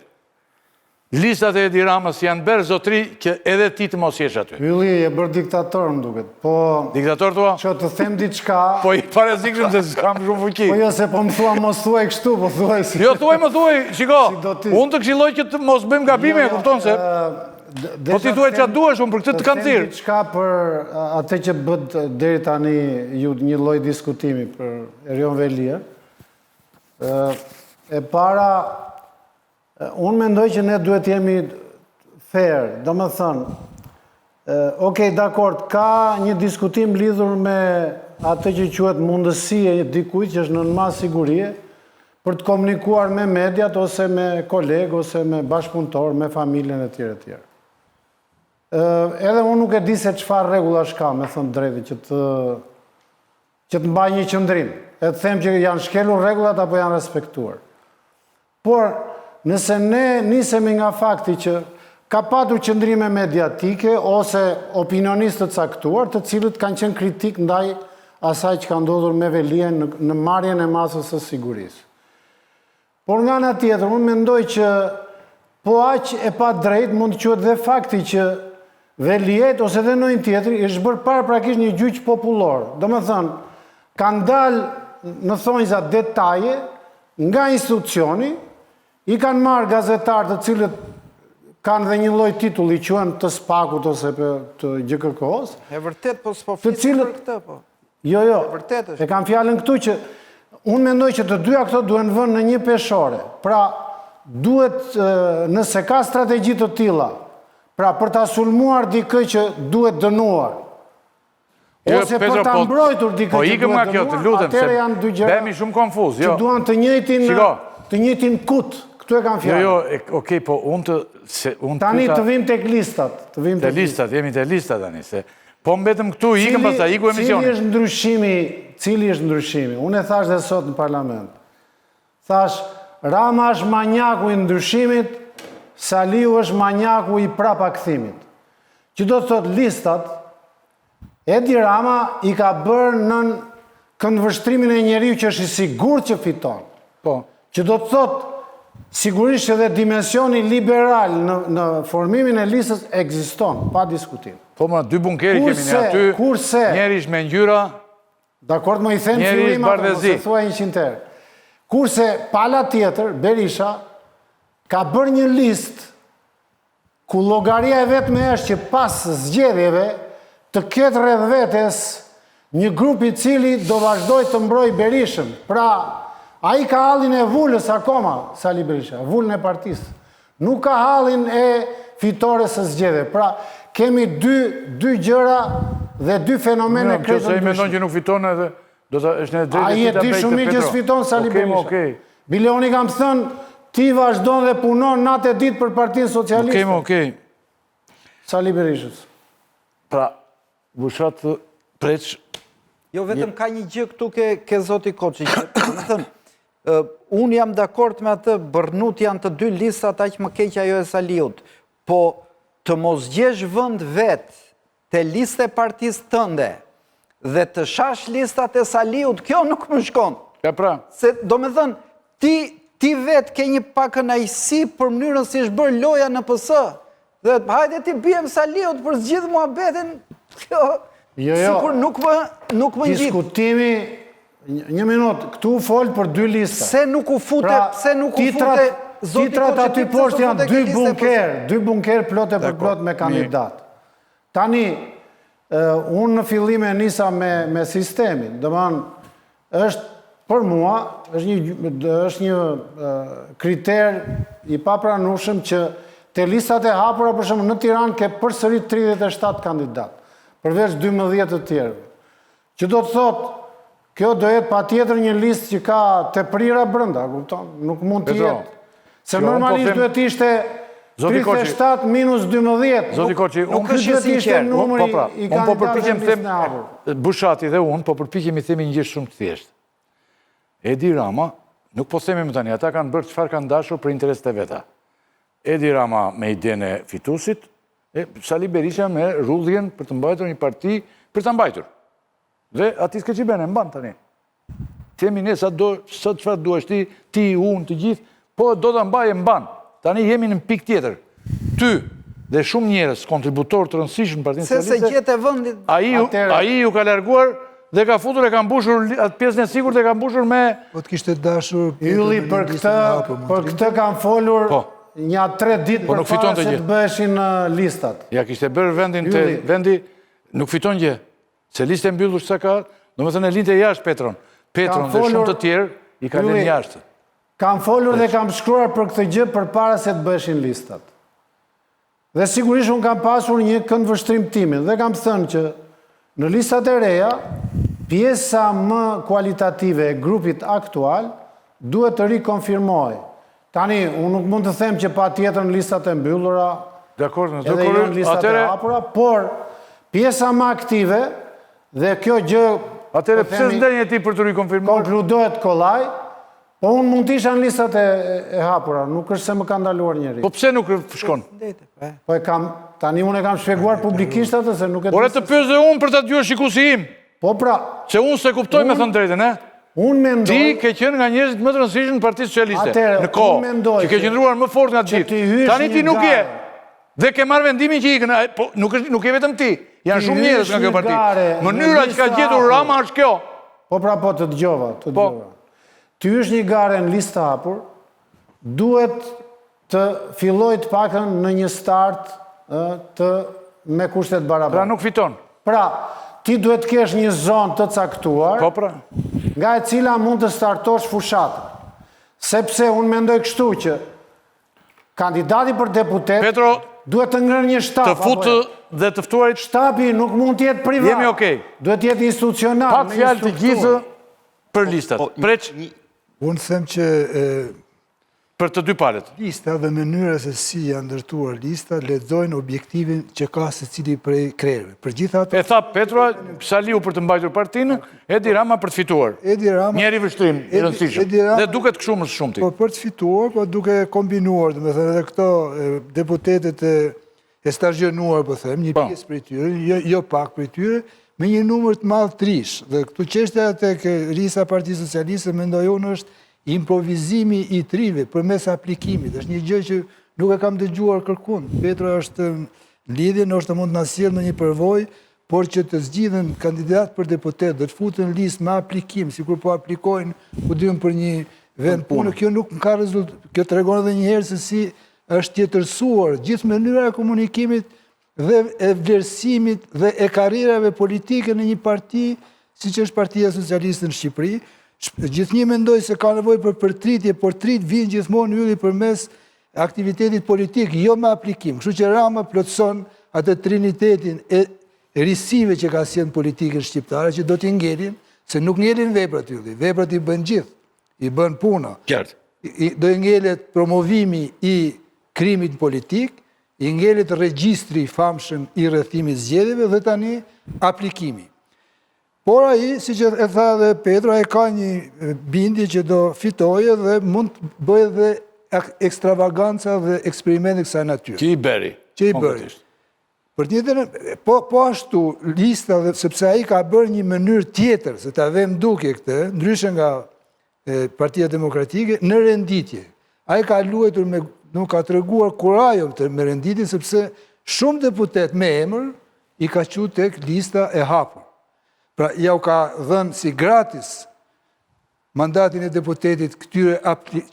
listat e Edi Ramës janë bërë zotri që edhe ti të mos jesh aty. Ylli, je bërë diktator, më duket. Po... Diktator thua? Që të them diçka... Po i parezikshëm se s'kam shumë fuqi. Po jo, se po më thua mos thuaj kështu, po thuaj si... Jo, thuaj më thuaj, shiko, unë të këshilloj që të mos bëjmë gabime, jo, jo, kupton se... Po ti thuaj ça duash, unë për këtë të kam thirrë. Të them diçka për atë që bëtë deri tani ju një lloj diskutimi për Erion Veliajn. E para, unë mendoj që ne duhet jemi fair, domethënë, ok, dakord, ka një diskutim lidhur me atë që quhet mundësi e dikujt që është nën masë sigurie, për të komunikuar me mediat ose me kolegë ose me bashkëpunëtorë, me familjen e tjera e tjera. Edhe unë nuk e di se çfarë rregullash ka, me thënë të drejtën, që të që të mbaj një qëndrim, e të them që janë shkelur rregullat apo janë respektuar. Por, nëse ne nisemi nga fakti që ka patur qëndrime mediatike ose opinionistë të caktuar, të cilët kanë qenë kritikë ndaj asaj që ka ndodhur me Veliajn në, në marrjen e masës së sigurisë. Por nga ana tjetër, unë mendoj që po aq e padrejtë mund të quhet dhe fakti që Veliajt ose dhe ndonjë tjetri i është bërë paraprakisht një gjyq popullor. Domethënë, kanë dalë në thonjza detaje nga institucioni, i kanë marrë gazetarë të cilët kanë dhe një lloj titulli, quhen të SPAK-ut ose të GJKKO-s. E vërtetë, po s'po flisim për këtë, po. Jo, jo, e kam fjalën këtu që unë mendoj që të dyja këto duhen vënë në një peshore. Pra, duhet, nëse ka strategji të tilla, pra për ta sulmuar dikë që duhet dënuar, jo, ose për ta po- mbrojtur dikë po që duhet dënuar, atëherë janë dy gjëra Bëhemi shumë konfuz, jo. Që duan të njëjtin, të njëjtin kut, këtu e kam fjalën. Jo, jo, okej, po unë të se unë Tani të vim tek listat, të vim tek listat, jemi te listat tani se Po mbetëm këtu, ikëm pastaj, iku emisioni. Cili është ndryshimi, cili është ndryshimi? Unë e thashë dhe sot në parlament. Thashë, Rama është manjaku i ndryshimit, Saliu është manjaku i prapakthimit. Që do të thotë listat, Edi Rama i ka bërë nën këndvështrimin e njeriut që është i sigurt që fiton. Po. Që do të thotë, sigurisht që dhe dimensioni liberal në, në formimin e listës ekziston, pa diskutim. Po ma, dy bunkerë kemi ne aty, kurse, njëri është me ngjyra, Dakord, më i them fillim atë, mos e thuaj 100 herë. Kurse pala tjetër, Berisha, ka bërë një listë ku llogaria e vetme është që pas zgjedhjeve të ketë rreth vetes një grup i cili do vazhdojë të mbrojë Berishën. Pra, ai ka hallin e vulës akoma, Sali Berisha, vulën e partisë. Nuk ka hallin e fitores së zgjedhjeve. Pra, kemi dy, dy gjëra dhe dy fenomene krejt të ndryshme. Nëse ai mendon që nuk fiton edhe, do të është në drejtë Ai e di shumë mirë që s'fiton Sali Berisha. Okej. Bile unë i kam thënë, ti vazhdon dhe punon natë e ditë për Partinë Socialiste. Okej, okej. Sali Berishës. Pra, Bushat preç... Jo, vetëm ka një gjë këtu ke, ke zoti Koçi, që, domethënë, unë jam dakord me atë, bërnut janë të dy listat aq më keq ajo e Saliut, po të mos gjesh vend vetë te lista e partisë tënde dhe të shash listat e Saliut, kjo nuk më shkon. E pra. Se, domethënë, ti, ti vetë ke një pakënaqësi për mënyrën si është bërë loja në PS. Dhe hajde t'i biem Saliut për zgjidh muhabetin, kjo, jo, jo. sikur nuk më, nuk më ngjit. Diskutimi, një minutë, këtu u fol për dy lista. Pse nuk u fute, pra, pse nuk u fute, zoti Titrat aty poshtë janë dy bunkerë, dy bunkerë plot e përplot me kandidatë. Tani, unë në fillim e nisa me, me sistemin, domethënë, është për mua, është një, është një kriter i papranueshëm që te listat e hapura, për shembull, në Tiranë ke përsëri 37 kandidatë, përveç 12 të tjerëve. Që do të thotë, kjo do jetë patjetër një listë që ka teprira brenda, kupton? Nuk mund të jetë. Se po normalisht duhet të ishte 37 minus 12. Zoti Koçi, unë ky duhet të ishte numri po pra, i unë po kandidatëve përpiqem në them listën e hapur. Bushati dhe unë po përpiqemi themi një gjë shumë të thjeshtë. Edi Rama, nuk po themi më tani, ata kanë bërë çfarë kanë dashur për interesat e veta. Edi Rama me idenë e fituesit, e Sali Berisha me rrudhjen për të mbajtur një parti për ta mbajtur. Dhe aty s'ke ç'i bën, e mban tani. Themi ne sa do, sa çfarë duash ti, ti, unë, të gjithë, po do ta mbaj e mban. Tani jemi në pikë tjetër. Ty dhe shumë njerëz kontributorë të rëndësishëm në Partinë Socialiste. Se s'e gjete vendin. Ai ai ju ka larguar dhe ka futur e ka mbushur atë pjesën e sigurt e ka mbushur me Po të kishte dashur Ylli për këtë për këtë kam folur po. nja 3 ditë po përpara se të bëheshin listat. Ja kishte bërë vendin te vendi nuk fiton gjë. Se listë e mbyllur sa ka, domethënë e linte jashtë Petron. Petron dhe shumë të tjerë i ka lënë jashtë. Kam folur dhe kam shkruar për këtë gjë përpara se të bëheshin listat. Dhe sigurisht unë kam pasur një këndvështrim timin dhe kam thënë që në listat e reja, pjesa më kualitative e grupit aktual duhet të rikonfirmohej. Tani, unë nuk mund të them që patjetër në listat e mbyllura, edhe jo në listat e hapura, por pjesa më aktive dhe kjo gjë Atëherë po pse s'ndenje ti për të rikonfirmuar? Konkludohet kollaj, po unë mund të isha në listat e, e hapura, nuk është se më ka ndaluar njeri. Po pse nuk shkon? Po e kam, tani unë e kam shpjeguar publikisht atë se nuk e Por e të pyes dhe unë për ta dëgjuar shikuesi im. Po pra. Se unë s'e kuptoj me thënë drejtën, e? Unë mendoj... Ti ke qenë nga njerëzit më të rëndësishëm në Partinë Socialiste, në kohë, që ke qëndruar më fort nga të gjithë. Tani ti nuk je. Dhe ke marrë vendimin që ikën, po nuk është nuk je vetëm ti. Janë shumë njerëz nga kjo parti. Mënyra që ka gjetur Rama është kjo. Po pra po të dëgjova, të po. dëgjova. Të hysh një gare në listë të hapur, duhet të fillojë të paktën në një start të me kushte të barabarta. Pra nuk fiton. Pra, ti duhet të kesh një zonë të caktuar, po pra. nga e cila mund të startosh fushatën. Sepse unë mendoj kështu që kandidati për deputet Petro, duhet të ngrejë një shtab. Të fut jo? dhe të ftuarit... Shtabi nuk mund të jetë privat. Jemi okej. Duhet të jetë institucional. Pak fjalë të gjithë për listat. Po, Preç... Unë them që Për të dy palët. Lista dhe mënyra se si janë ndërtuar lista lexojnë objektivin që ka secili prej krerëve. Për gjithë ato E tha Petro, Saliu për të mbajtur partinë, Edi Rama për të fituar. Edi Rama Njëri vështrim i rëndësishëm. Dhe duket kështu më së shumti. Po për të fituar, po duke kombinuar, domethënë edhe këto deputetët e e stazhionuar, po them, një po. pjesë prej tyre, jo, jo pak prej tyre, me një numër të madh të rinjsh. Dhe këtu çështja tek lista e Partisë Socialiste mendoj unë është improvizimi i të rinjve përmes aplikimit. Është një gjë që nuk e kam dëgjuar kërkund. Petro është në lidhje, ndoshta mund të na sjellë ndonjë përvojë, por që të zgjidhen kandidatë për deputet dhe të futen në listë me aplikim, sikur po aplikojnë, ku di unë për një vend pune, kjo nuk më ka rezult, kjo tregon edhe një herë se si është tjetërsuar gjithë mënyra e komunikimit dhe e vlerësimit dhe e karrierave politike në një parti, siç është Partia Socialiste në Shqipëri. Gjithnjë mendoj se ka nevojë për përtritje, por të rinjtë vijnë gjithmonë Ylli përmes aktivitetit politik, jo me aplikim. Kështu që Rama plotëson atë trinitetin e risive që ka sjellë në politikën shqiptare, që do t'i ngelin, se nuk ngelin veprat Ylli, veprat i bën gjithë. I bën puna. Qartë. Do i ngelet promovimi i krimit në politikë, i ngelet regjistri i famshëm i rrethimit zgjedhjeve dhe tani aplikimi. Por ai, siç e tha dhe Petro, ai ka një bindje që do fitojë dhe mund të bëjë dhe ekstravaganca dhe eksperimente kësaj natyre. Që i bëri. Që i bëri. Për tjetër, po, po ashtu, lista, dhe, sepse ai ka bërë një mënyrë tjetër, se ta vëmë në dukje këtë, ndryshe nga e, Partia Demokratike, në renditje. Ai ka luajtur me, nuk ka treguar kurajo të, me renditje, sepse shumë deputetë me emër i ka çu tek lista e hapur. Pra, jau ka dhënë si gratis mandatin e deputetit këtyre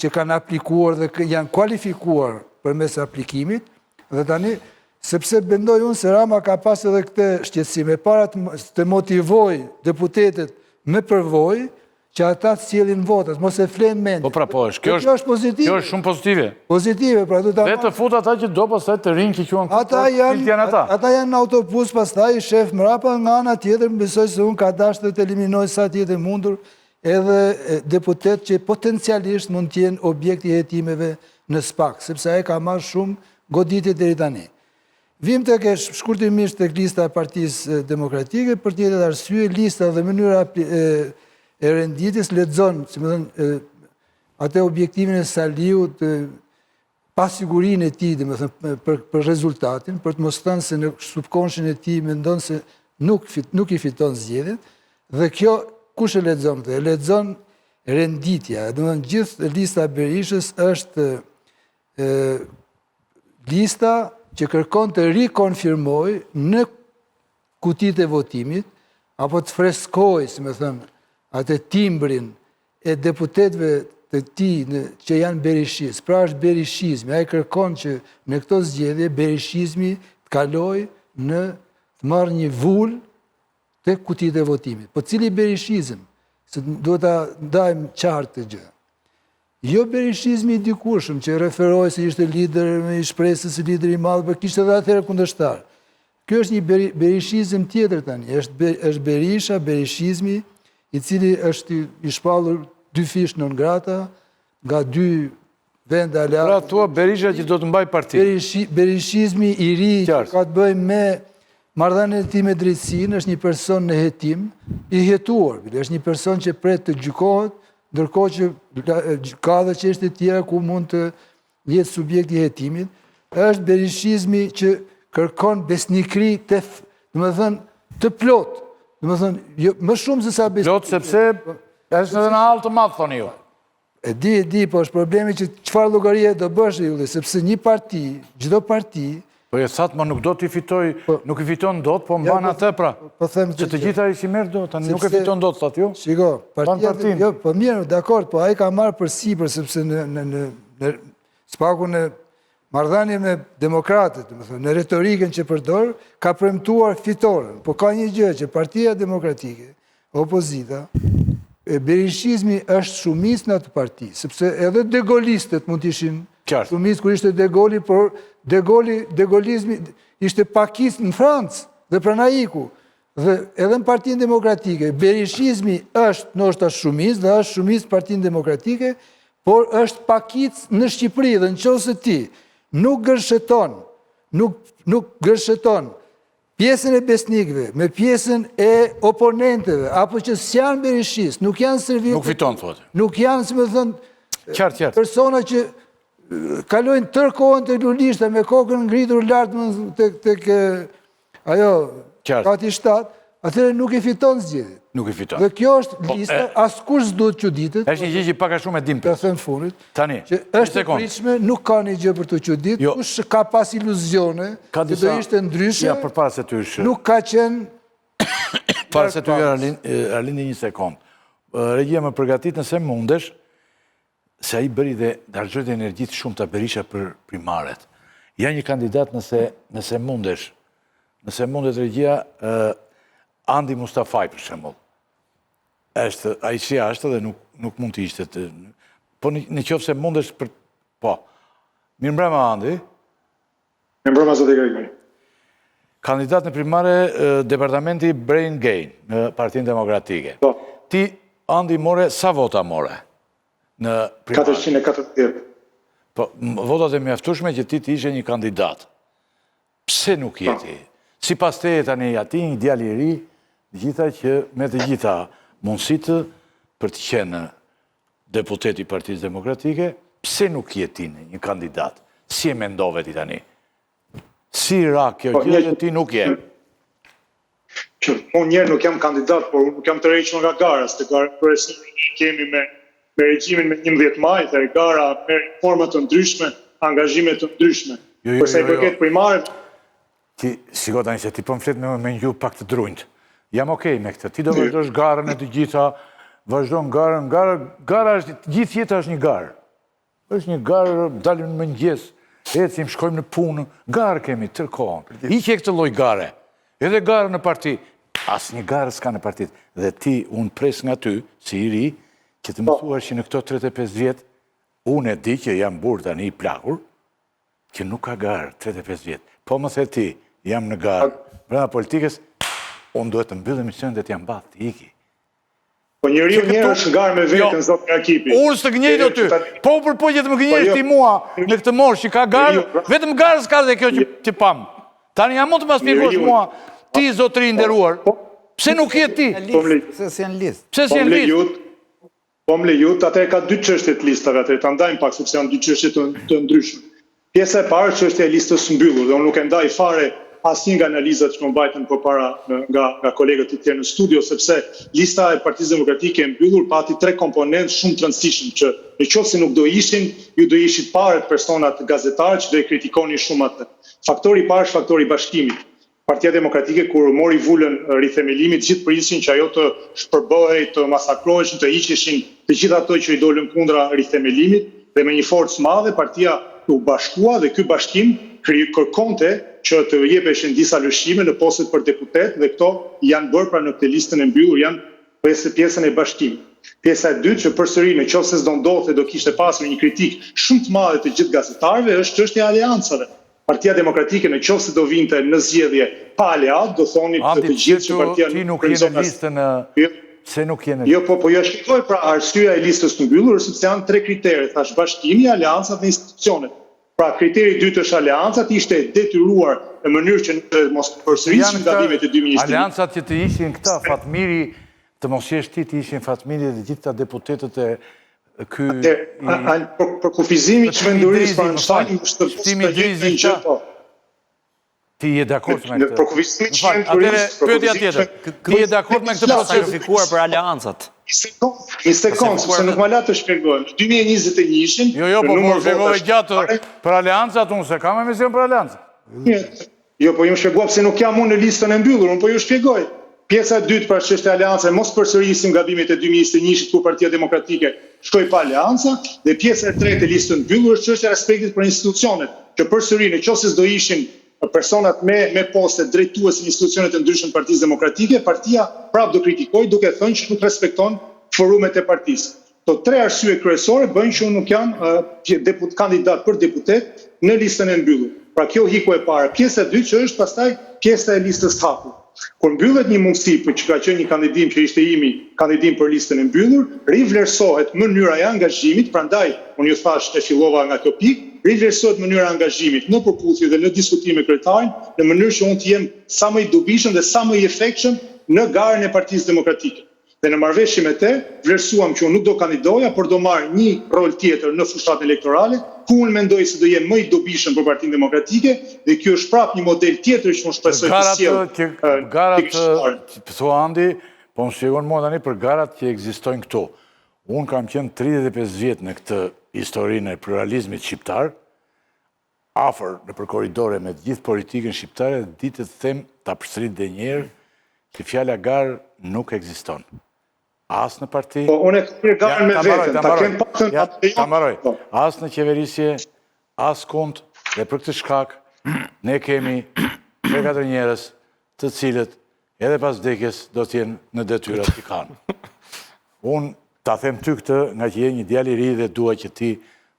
që kanë aplikuar dhe janë kualifikuar përmes aplikimit, dhe tani, sepse mendoj unë se Rama ka pas edhe këtë shqetësim, e para të motivojë deputetet me përvojë, që ata të sjellin votat, mos e flenë mendjen. Po pra po, është, kjo është, është pozitive. Kjo është shumë pozitive. Pozitive, pra do ta Dhe të fut ata që do pastaj të rinj që quhen ata janë, janë ata. Ata janë në autobus pastaj i shef mrapa nga ana tjetër, besoj se unë ka dashur të eliminojë sa të jetë e mundur edhe deputetë që potencialisht mund të jenë objekt i hetimeve në SPAK, sepse ai ka marrë shumë goditje deri tani. Vijmë tek e shkurtimisht tek lista e Partisë Demokratike, për të njëjtën arsye, lista dhe mënyra e renditjes lexon, si me thënë, atë objektivin e Saliut, pasigurinë e tij, domethënë, për, për rezultatin, për të mos thënë se në subkonshin e tij mendon se nuk, nuk i fiton zgjedhjet, dhe kjo, kush e lexon këtë? E lexon renditja, domethënë, gjithë lista e Berishës është e, lista që kërkon të rikonfirmojë në kutitë e votimit, apo të freskojë, si me thënë, atë timbrin e deputetëve të tij në, që janë berishistë. Pra është berishizmi, ai kërkon që në këto zgjedhje berishizmi të kalojë në të marrë një vulë te kutitë e votimit. Po cili berishizëm? Se duhet ta ndajmë qartë këtë gjë. Jo berishizmi i dikurshëm që referohej se ishte lider i shpresës, lider i madh, por kishte edhe atëherë kundërshtar. Ky është një berishizëm tjetër tani, është është Berisha, berishizmi, i cili është i shpallur dyfish non grata nga dy vende aleate. Pra thua Berisha që do të mbajë partinë. Berishi, berishizmi i ri që ka të bëjë me marrëdhënien e tij me drejtësinë, është një person në hetim, i hetuar, bile, është një person që pret të gjykohet, ndërkohë që ka dhe çështje të tjera ku mund të jetë subjekt i hetimit, është berishizmi që kërkon besnikëri të, domethënë, të plotë, domethënë, jo, më shumë se sa besnikëri. Plotë sepse është edhe në hall të madh, thoni ju. E di, e di, po është problemi që çfarë llogarie do bësh Ylli, sepse një parti, çdo parti. Po e thatë, ma nuk do t'i fitoj, po, nuk i fiton dot, po mban po, atë pra. Po them që të gjitha i s'i merr dot, tani nuk e fiton dot, thatë ju. Shiko, partia, jo, po mirë, dakord, po ai ka marrë përsipër, sepse në, në, në, në së paku në marrëdhënie me demokratët, domethënë, në retorikën që përdor, ka premtuar fitoren. Po ka një gjë që partia demokratike, opozita, e berishizmi është shumicë në atë parti, sepse edhe degolistët mund të ishin shumicë kur ishte De Goli, por De Goli, degolizmi ishte pakicë në Francë dhe prandaj iku. Dhe edhe në Partinë Demokratike, berishizmi është ndoshta shumicë dhe është shumicë në Partinë Demokratike, por është pakicë në Shqipëri dhe në qoftë se ti nuk gërsheton, nuk, nuk gërsheton pjesën e besnikëve me pjesën e oponentëve, apo që s'janë berishistë, nuk janë servilë... Nuk fiton, thotë. Nuk janë, si me thënë, qartë, qartë. persona që kalojnë tërë kohën te lulishta me kokën ngritur lart tek tek ajo kati 7, atëherë nuk i fiton zgjedhjet. Nuk i fiton. Dhe kjo është po, lista, askush s'duhet çuditet. Është një gjë që pak a shumë e dimë. Të them fundit. Tani, që është e pritshme, nuk ka një gjë për t'u çudit, jo. kush ka pas iluzione, ka disa... do ishte ndryshe. Ja, përpara se ty është. Nuk ka qenë Para se ty Arlindi një sekond. Regjia më përgatit nëse mundesh, se ai bëri dhe harxhoi dhe energji të shumta Berisha për primaret. Ja një kandidat nëse, nëse mundesh, nëse mundet regjia, Andi Mustafaj për shembull. Është, ai si është dhe nuk, nuk mund të ishte të... Po në, në qoftë se mundesh për... Po. Mirëmbrëma, Andi. Mirëmbrëma, zoti Gregori. Kandidat në primare departamenti Brain Gain në Partinë Demokratike. Po. Ti, Andi, more, sa vota more në primare? 440. Po, votat e mjaftueshme që ti të ishe një kandidat. Pse nuk je ti? Sipas teje tani, a ti një djalë i ri, gjitha që me të gjitha mundësitë për të qenë deputet i Partisë Demokratike, pse nuk je ti një kandidat? Si e mendove ti tani? Si ra kjo po, gjë që ti nuk je? Që unë njëherë nuk jam kandidat, por unë nuk jam tërhequr nga gara, se gara kryesore kemi me me regjimin me 11 maj dhe gara merr forma të ndryshme, angazhime të ndryshme. Jo, jo, Për sa i jo, jo. përket primaret, Ti, shiko tani se ti po më flet me, me një gjuhë pak të drunjtë. Jam okej me këtë. Ti do vazhdosh garën e të gjitha, vazhdon garën, gara, gara është, gjithë jeta është një garë. Është një garë, dalim në mëngjes, ecim, shkojmë në punë, garë kemi tërë kohën. Hiqe këtë lloj gare. Edhe garë në parti. Asnjë garë s'ka në parti. Dhe ti, unë pres nga ty, si i ri, që të më po. thuash që në këto 35 vjet, unë e di që jam burrë tani i plakur, që nuk ka garë 35 vjet. Po më the ti, jam në garë. Brenda politikës, unë duhet të mbyll emisionin dhe t'ia mbath, të iki. Po njeriu njëherë është në garë me jo. veten, zoti Rakipi. Unë s'të gënjej dot ty. Po u përpoqe të më gënjesh po jo. ti mua në këtë moshë që ka garë, pra. vetëm garë s'ka dhe kjo që, që pamë. Tani a mund të ma shpjegosh mua, ti zotëri i nderuar, po. pse nuk je ti? Pse s'je në listë? Pse s'je në listë? Po më lejut, atëherë ka dy çështje të listave, atëherë ta ndajmë pak sepse janë dy çështje të, të ndryshme. Pjesa e parë është çështja e listës së mbyllur dhe unë nuk e ndaj fare asnjë nga analizat që më mbajtën përpara nga nga kolegët e tjerë në studio, sepse lista e Partisë Demokratike e mbyllur pati tre komponentë shumë të rëndësishëm që në qoftë se nuk do ishin, ju do ishit parët personat gazetarë që do e kritikoni shumë atë. Faktori i parë është faktori i bashkimit. Partia Demokratike kur mori vulën Rithemelimit, të gjithë prisnin që ajo të shpërbëhej, të masakroheshin, të hiqeshin të gjithë ato që i dolën kundra Rithemelimit dhe me një forcë të madhe partia u bashkua dhe ky bashkim kërkonte që të jepeshin disa lëshime në postet për deputetë dhe këto janë bërë pra në këtë listën e mbyllur janë pesë pjesën e bashkimit. Pjesa e dytë që përsëri në qoftë se s'do ndodhte do kishte pasur një kritikë shumë të madhe të gjithë gazetarëve është çështja e aleancave. Partia Demokratike në qoftë se do vinte në zgjedhje pa aleatë, do thonit të gjithë që partia nuk je në listën e pse nuk je në Jo, po po ju e shpjegoj pra arsyeja e listës së mbyllur është sepse janë tre kritere, thashë bashkimi, aleancat dhe institucionet. Pra kriteri i dytë është aleancat, ishte e detyruar në mënyrë që të mos përsërisnin gabimet e 2021. Aleancat që të ishin këta Fatmiri, të mos jesh ti, të ishin Fatmiri dhe gjithë këta deputetët e ky përkufizimi i çmendurisë për Einstein është të njëjtën gjë po. Ti je dakord me këtë? Përkufizimi i çmendurisë, pyetja tjetër. Ti je dakord me këtë proces? Sakrifikuar për aleancat. Një sekond, një sekond, sepse nuk ma la të shpjegoj. Në 2021-shin, Jo, jo, po po shpjegove gjatë për aleancat, unë s'e kam emision për aleancat. Jo, po ju shpjegova pse nuk jam unë në listën e mbyllur, unë po ju shpjegoj. Pjesa e dytë pra çështja e aleancave, mos përsërisim gabimet e 2021-shit kur Partia Demokratike shkoi pa aleanca dhe pjesa e tretë e listës së mbyllur është çështja e respektit për institucionet, që përsëri në qoftë se s'do ishin personat me me poste drejtuese në institucionet e ndryshme të Partisë Demokratike, partia prapë do kritikojë duke thënë që nuk respekton forumet e partisë. Këto tre arsye kryesore bëjnë që unë nuk jam deput, kandidat për deputet në listën e mbyllur. Pra kjo hiku e para. Pjesa e dytë që është pastaj pjesa e listës së hapur. Kur mbyllet një mundësi për që ka qenë një kandidim që ishte imi kandidim për listën e mbyllur, rivlerësohet mënyra e angazhimit, prandaj unë ju thashë e fillova nga kjo pikë, rivlerësohet mënyra e angazhimit në përputhje dhe në diskutim me kryetarin, në mënyrë që unë të jem sa më i dobishëm dhe sa më i efektshëm në garën e Partisë Demokratike. Dhe në marrëveshje me te, vlerësuam që unë nuk do kandidoja, por do marr një rol tjetër në fushatën elektorale, ku unë mendoj se do jem më i dobishëm për Partinë Demokratike, dhe ky është prapë një model tjetër që unë shpresoj të sjell garat që thua Andi, po më shpjegon mua tani për garat që ekzistojnë këtu. Unë kam qenë 35 vjet në këtë historinë e pluralizmit shqiptar, afër nëpër korridore me të gjithë politikën shqiptare, di të them ta përsërit dhe një herë që fjala garë nuk ekziston. As në parti. Po unë e kam garën me veten, ta kem paktën ja, ta mbaroj. Po. As në qeverisje, askund dhe për këtë shkak ne kemi 3-4 njerëz të cilët edhe pas vdekjes do të jenë në detyrat që kanë. Unë ta them ty këtë, ngaqë je një djalë i ri dhe dua që ti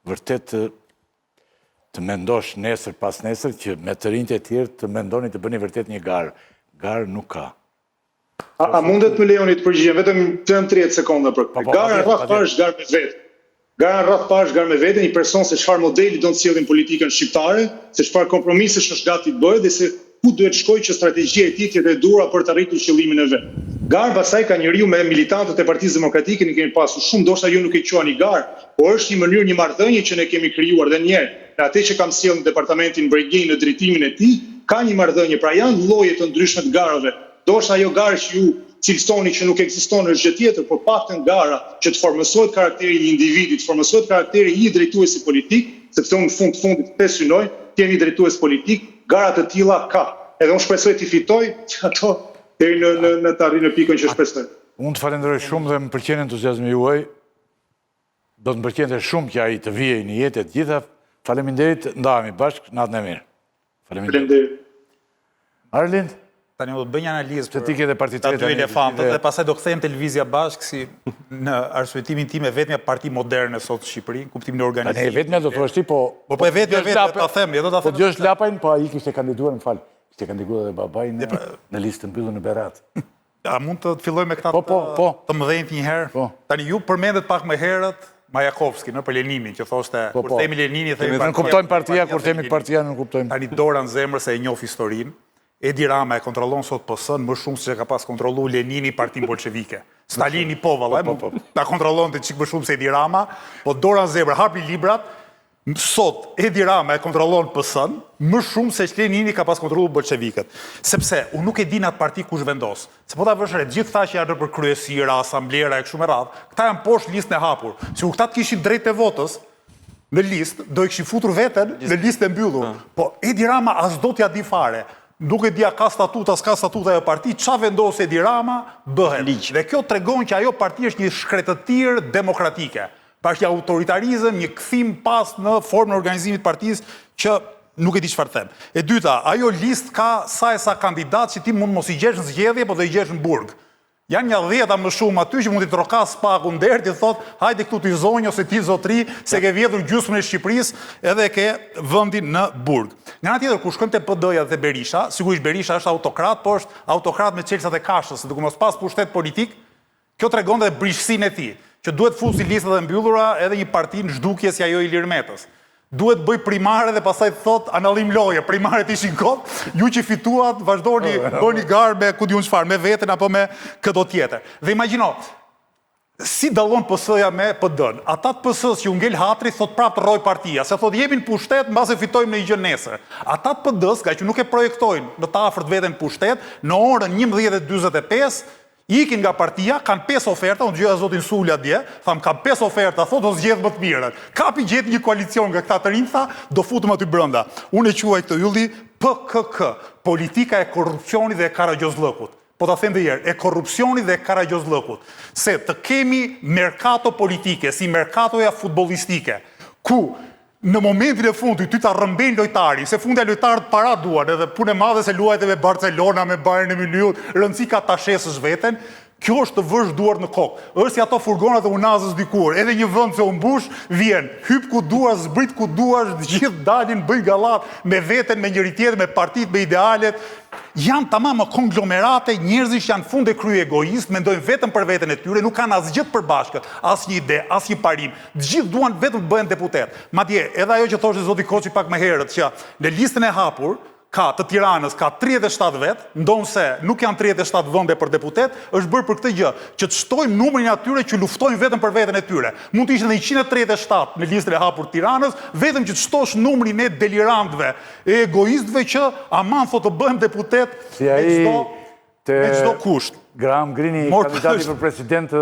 vërtet të të mendosh nesër pas nesër që me të rinjtë e tjerë të mendoni të bëni vërtet një garë. Garë nuk ka. A, a mundet më lejoni të përgjigjem vetëm 30 sekonda për këtë. Po, po, Gara në radhë parë është garë me veten. Gara në radhë parë është garë me veten, një person se çfarë modeli do të sjellë në politikën shqiptare, se çfarë kompromisesh është gati të bëjë dhe se ku duhet të shkojë që strategjia e tij të jetë e duhura për të arritur qëllimin e vet. Garë pastaj ka njeriu me militantët e Partisë Demokratike, ne kemi pasur shumë, ndoshta ju nuk e quani garë, por është një mënyrë, një marrëdhënie që ne kemi krijuar dhe një herë, në atë që kam sjellë në departamentin Breguet në drejtimin e tij, ka një marrëdhënie, pra janë lloje të ndryshme të garave. Ndoshta ajo garë që ju cilësoni që nuk ekziston është gjë tjetër, por paktën gara që të formësohet karakteri i një individi, të formësohet karakteri i një drejtuesi politik, sepse unë në fund të fundit këtë synoj, të jem një drejtues politik, gara të tilla ka. Edhe unë shpresoj t'i fitoj ato deri në në në të arrij në pikën që shpresoj. Unë të falenderoj shumë dhe më pëlqen entuziazmi juaj. Do të më pëlqente shumë që ai të vihej në jetë e të gjitha. Faleminderit, ndahemi bashkë, natën e mirë. Faleminderit. Arlind? Tani do të bëj një analizë për ti ke dhe parti të dy elefantët dhe pastaj do kthehem te Lëvizja Bashkë si në arsyetimin tim e vetmja parti moderne sot në Shqipëri, në kuptimin e organizimit. Tani e vetmja do thuash ti, po Po po e vetmja vetmja ta them, jo do ta them. Po dëgjosh Lapajn, po ai kishte kandiduar, më fal. Kishte kandiduar edhe babai në në listë të mbyllur në Berat. A mund të filloj me këta po, po, po. të mëdhenjtë një herë? Po. Tani ju përmendët pak më herët Majakovski, në për Leninin, që thoshte, po, kur po. themi Lenini, themi partia. Nënkuptojmë partia, kur themi partia, nënkuptojmë. Tani dora në zemër se e njoh historinë, Edi Rama e kontrollon sot PS-në më shumë se që ka pas kontrollu Lenini partinë bolshevike. Stalini po, valla, po, po, po. ta kontrollonte çik më shumë se Edi Rama, po dora në zemër, hapi librat, Sot, Edi Rama e kontrollon PS-në më shumë se që Lenini ka pas kontrollu bolshevikët. Sepse, unë nuk e di në atë parti kush vendos. Se po ta vësh re, gjithë këta që janë nëpër kryesira, asamblera e kështu me radhë, këta janë poshtë listën e hapur. Sikur këta të kishin drejtë e votës në listë, do e kishin futur veten në listën e mbyllur. Po Edi Rama as do t'ia di fare. Nuk e di a ka statut, a s'ka statut ajo parti, ça vendos Edi Rama, bëhet. Dhe kjo tregon që ajo parti është një shkretëtirë demokratike. Pra është një autoritarizëm, një kthim pas në formën e organizimit të partisë që nuk e di çfarë them. E dyta, ajo listë ka sa e sa kandidatë që ti mund mos i gjesh në zgjedhje, po do i gjesh në burg. Janë një dhjeta më shumë aty që mund t'i trokasë SPAK-u në derë, t'i thotë, hajde këtu ti zonjë ose ti zotri, se ke vjedhur gjysmën e Shqipërisë edhe ke vendin në burg. Nga ana tjetër, kur shkojmë te PD-ja dhe te Berisha, sigurisht Berisha është autokrat, po është autokrat me çelësat e kashës, duke mos pas pushtet politik, Kjo tregon dhe brishtësinë e tij, që duhet fusi listat e mbyllura edhe një parti në zhdukje si ajo e Ilir Metës. Duhet bëjë primare dhe pastaj të thotë anallim loje, primaret ishin kot, ju që fituat vazhdoni bëni garë me ku di unë çfarë, me veten apo me këdo tjetër. Dhe imagjino, si dallon PS-ja me PD-n. Ata të PS-së që u ngel hatri thotë prapë të rrojë partia, se thotë jemi në pushtet, mbase fitojmë ndonjë gjë nesër. Ata të PD-së, ngaqë nuk e projektojnë në të afërt veten në pushtet, në orën 11:45 Ikin nga partia, kanë pesë oferta, unë dëgjoja zotin Sula dje, tha më kam pesë oferta, thotë do zgjedh më të mirën. Kapi gjeti një koalicion nga këta të rinj, tha, do futem aty brenda. Unë e quaj këtë Ylli PKK, politika e korrupsionit dhe e karagjozllëkut. Po ta them dhe njëherë, e korrupsionit dhe e karagjozllëkut. Se të kemi merkato politike, si merkatoja futbollistike, ku në momentin e fundit ty ta rrëmbejnë lojtarin, se fundja lojtarët para duan, edhe punë e madhe se luajte me Barcelona, me Bayern e Mynihut, rëndësi ka ta shesësh veten, kjo është të vësh duart në kokë. Është si ato furgonat e unazës dikur, edhe një vend se u mbush, vjen, hyp ku duash, zbrit ku duash, të gjithë dalin, bëjnë gallatë me veten, me njëri-tjetrin, me partitë, me idealet. Janë tamam konglomerate njerëzish që janë fund e krye egoistë, mendojnë vetëm për veten e tyre, nuk kanë asgjë të përbashkët, asnjë ide, asnjë parim. Të gjithë duan vetëm të bëhen deputetë. Madje, edhe ajo që thoshte zoti Koçi pak më herët, që në listën e hapur ka të Tiranës ka 37 vetë, ndonëse nuk janë 37 vende për deputetë, është bërë për këtë gjë, që të shtojmë numrin e atyre që luftojnë vetëm për veten e tyre. Mund të ishin edhe 137 në listën e hapur të Tiranës, vetëm që të shtosh numrin e delirantëve, e egoistëve që aman thotë të bëhem deputet Si ai me çdo me çdo kusht. Graham Greene, kandidati për president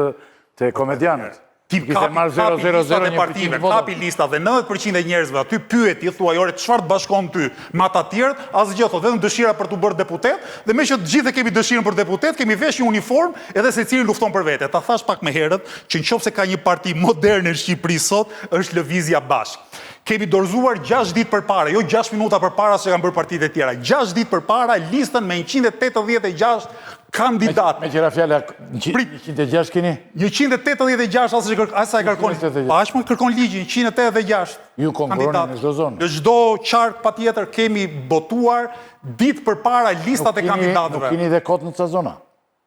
të komedianët. Ti kapi, kapi listat e partive, kapi listat dhe 90% e njerëzve aty pyeti, thuaj ore çfarë të bashkon ty me ata tjerët, asgjë thotë, vetëm dëshira për t'u bërë deputet dhe meqë të gjithë e kemi dëshirën për deputet, kemi vesh një uniformë edhe secili lufton për vete. Ta thashë pak më herët që nëse ka një parti moderne në Shqipëri sot, është Lëvizja Bashkë. Kemi dorëzuar 6 ditë përpara, jo 6 minuta përpara siç kanë bërë partitë e tjera, 6 ditë përpara listën me 186 kandidatë. Meqë ra fjala, 106 keni? 186, as që sa e kërkon. Po aq më kërkon ligji, 186. Ju konkurroni në çdo zonë. Në çdo qark patjetër kemi botuar ditë përpara listat e kandidatëve. Nuk kini dhe kot në ca zona.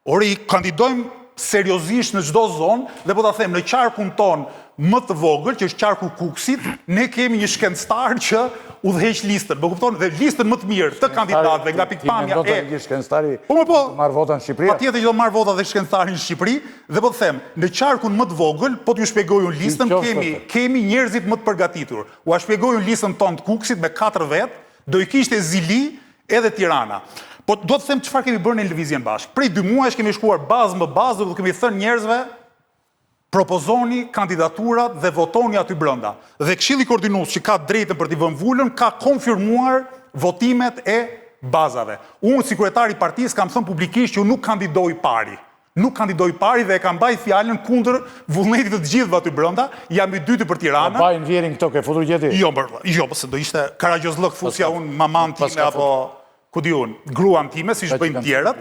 Ore, kandidojmë seriozisht në çdo zonë dhe po ta them në qarkun tonë më të vogël, që është qarku i Kukësit, ne kemi një shkencëtar që udhëheq listën. Më kupton? Dhe listën më të mirë të kandidatëve nga pikëpamja e Ti shkencëtari po, po, marr vota në Shqipëri. Patjetër që do marr vota dhe shkencëtari në Shqipëri dhe po të them, në qarkun më të vogël, po t'ju shpjegoj unë listën, kemi kemi njerëzit më të përgatitur. Ua shpjegoj unë listën tonë të Kukësit me 4 vetë, do i kishte zili edhe Tirana. Po do të them çfarë kemi bërë në Lëvizjen Bashkë. Prej dy muajsh kemi shkuar bazë më bazë dhe kemi thënë njerëzve propozoni kandidaturat dhe votoni aty brenda. Dhe Këshilli Koordinues që ka drejtën për t'i vënë vulën ka konfirmuar votimet e bazave. Unë si kryetar i partisë kam thënë publikisht që unë nuk kandidoj i pari. Nuk kandidoj i pari dhe e kam mbajt fjalën kundër vullnetit të të gjithëve aty brenda, jam i dyti për Tiranën. Po bajën vjerin këto ke futur gjeti? Jo, bër, jo, po se do ishte karagjozllëk fusja unë maman time apo ku di unë, gruan time, siç bëjnë tjerët.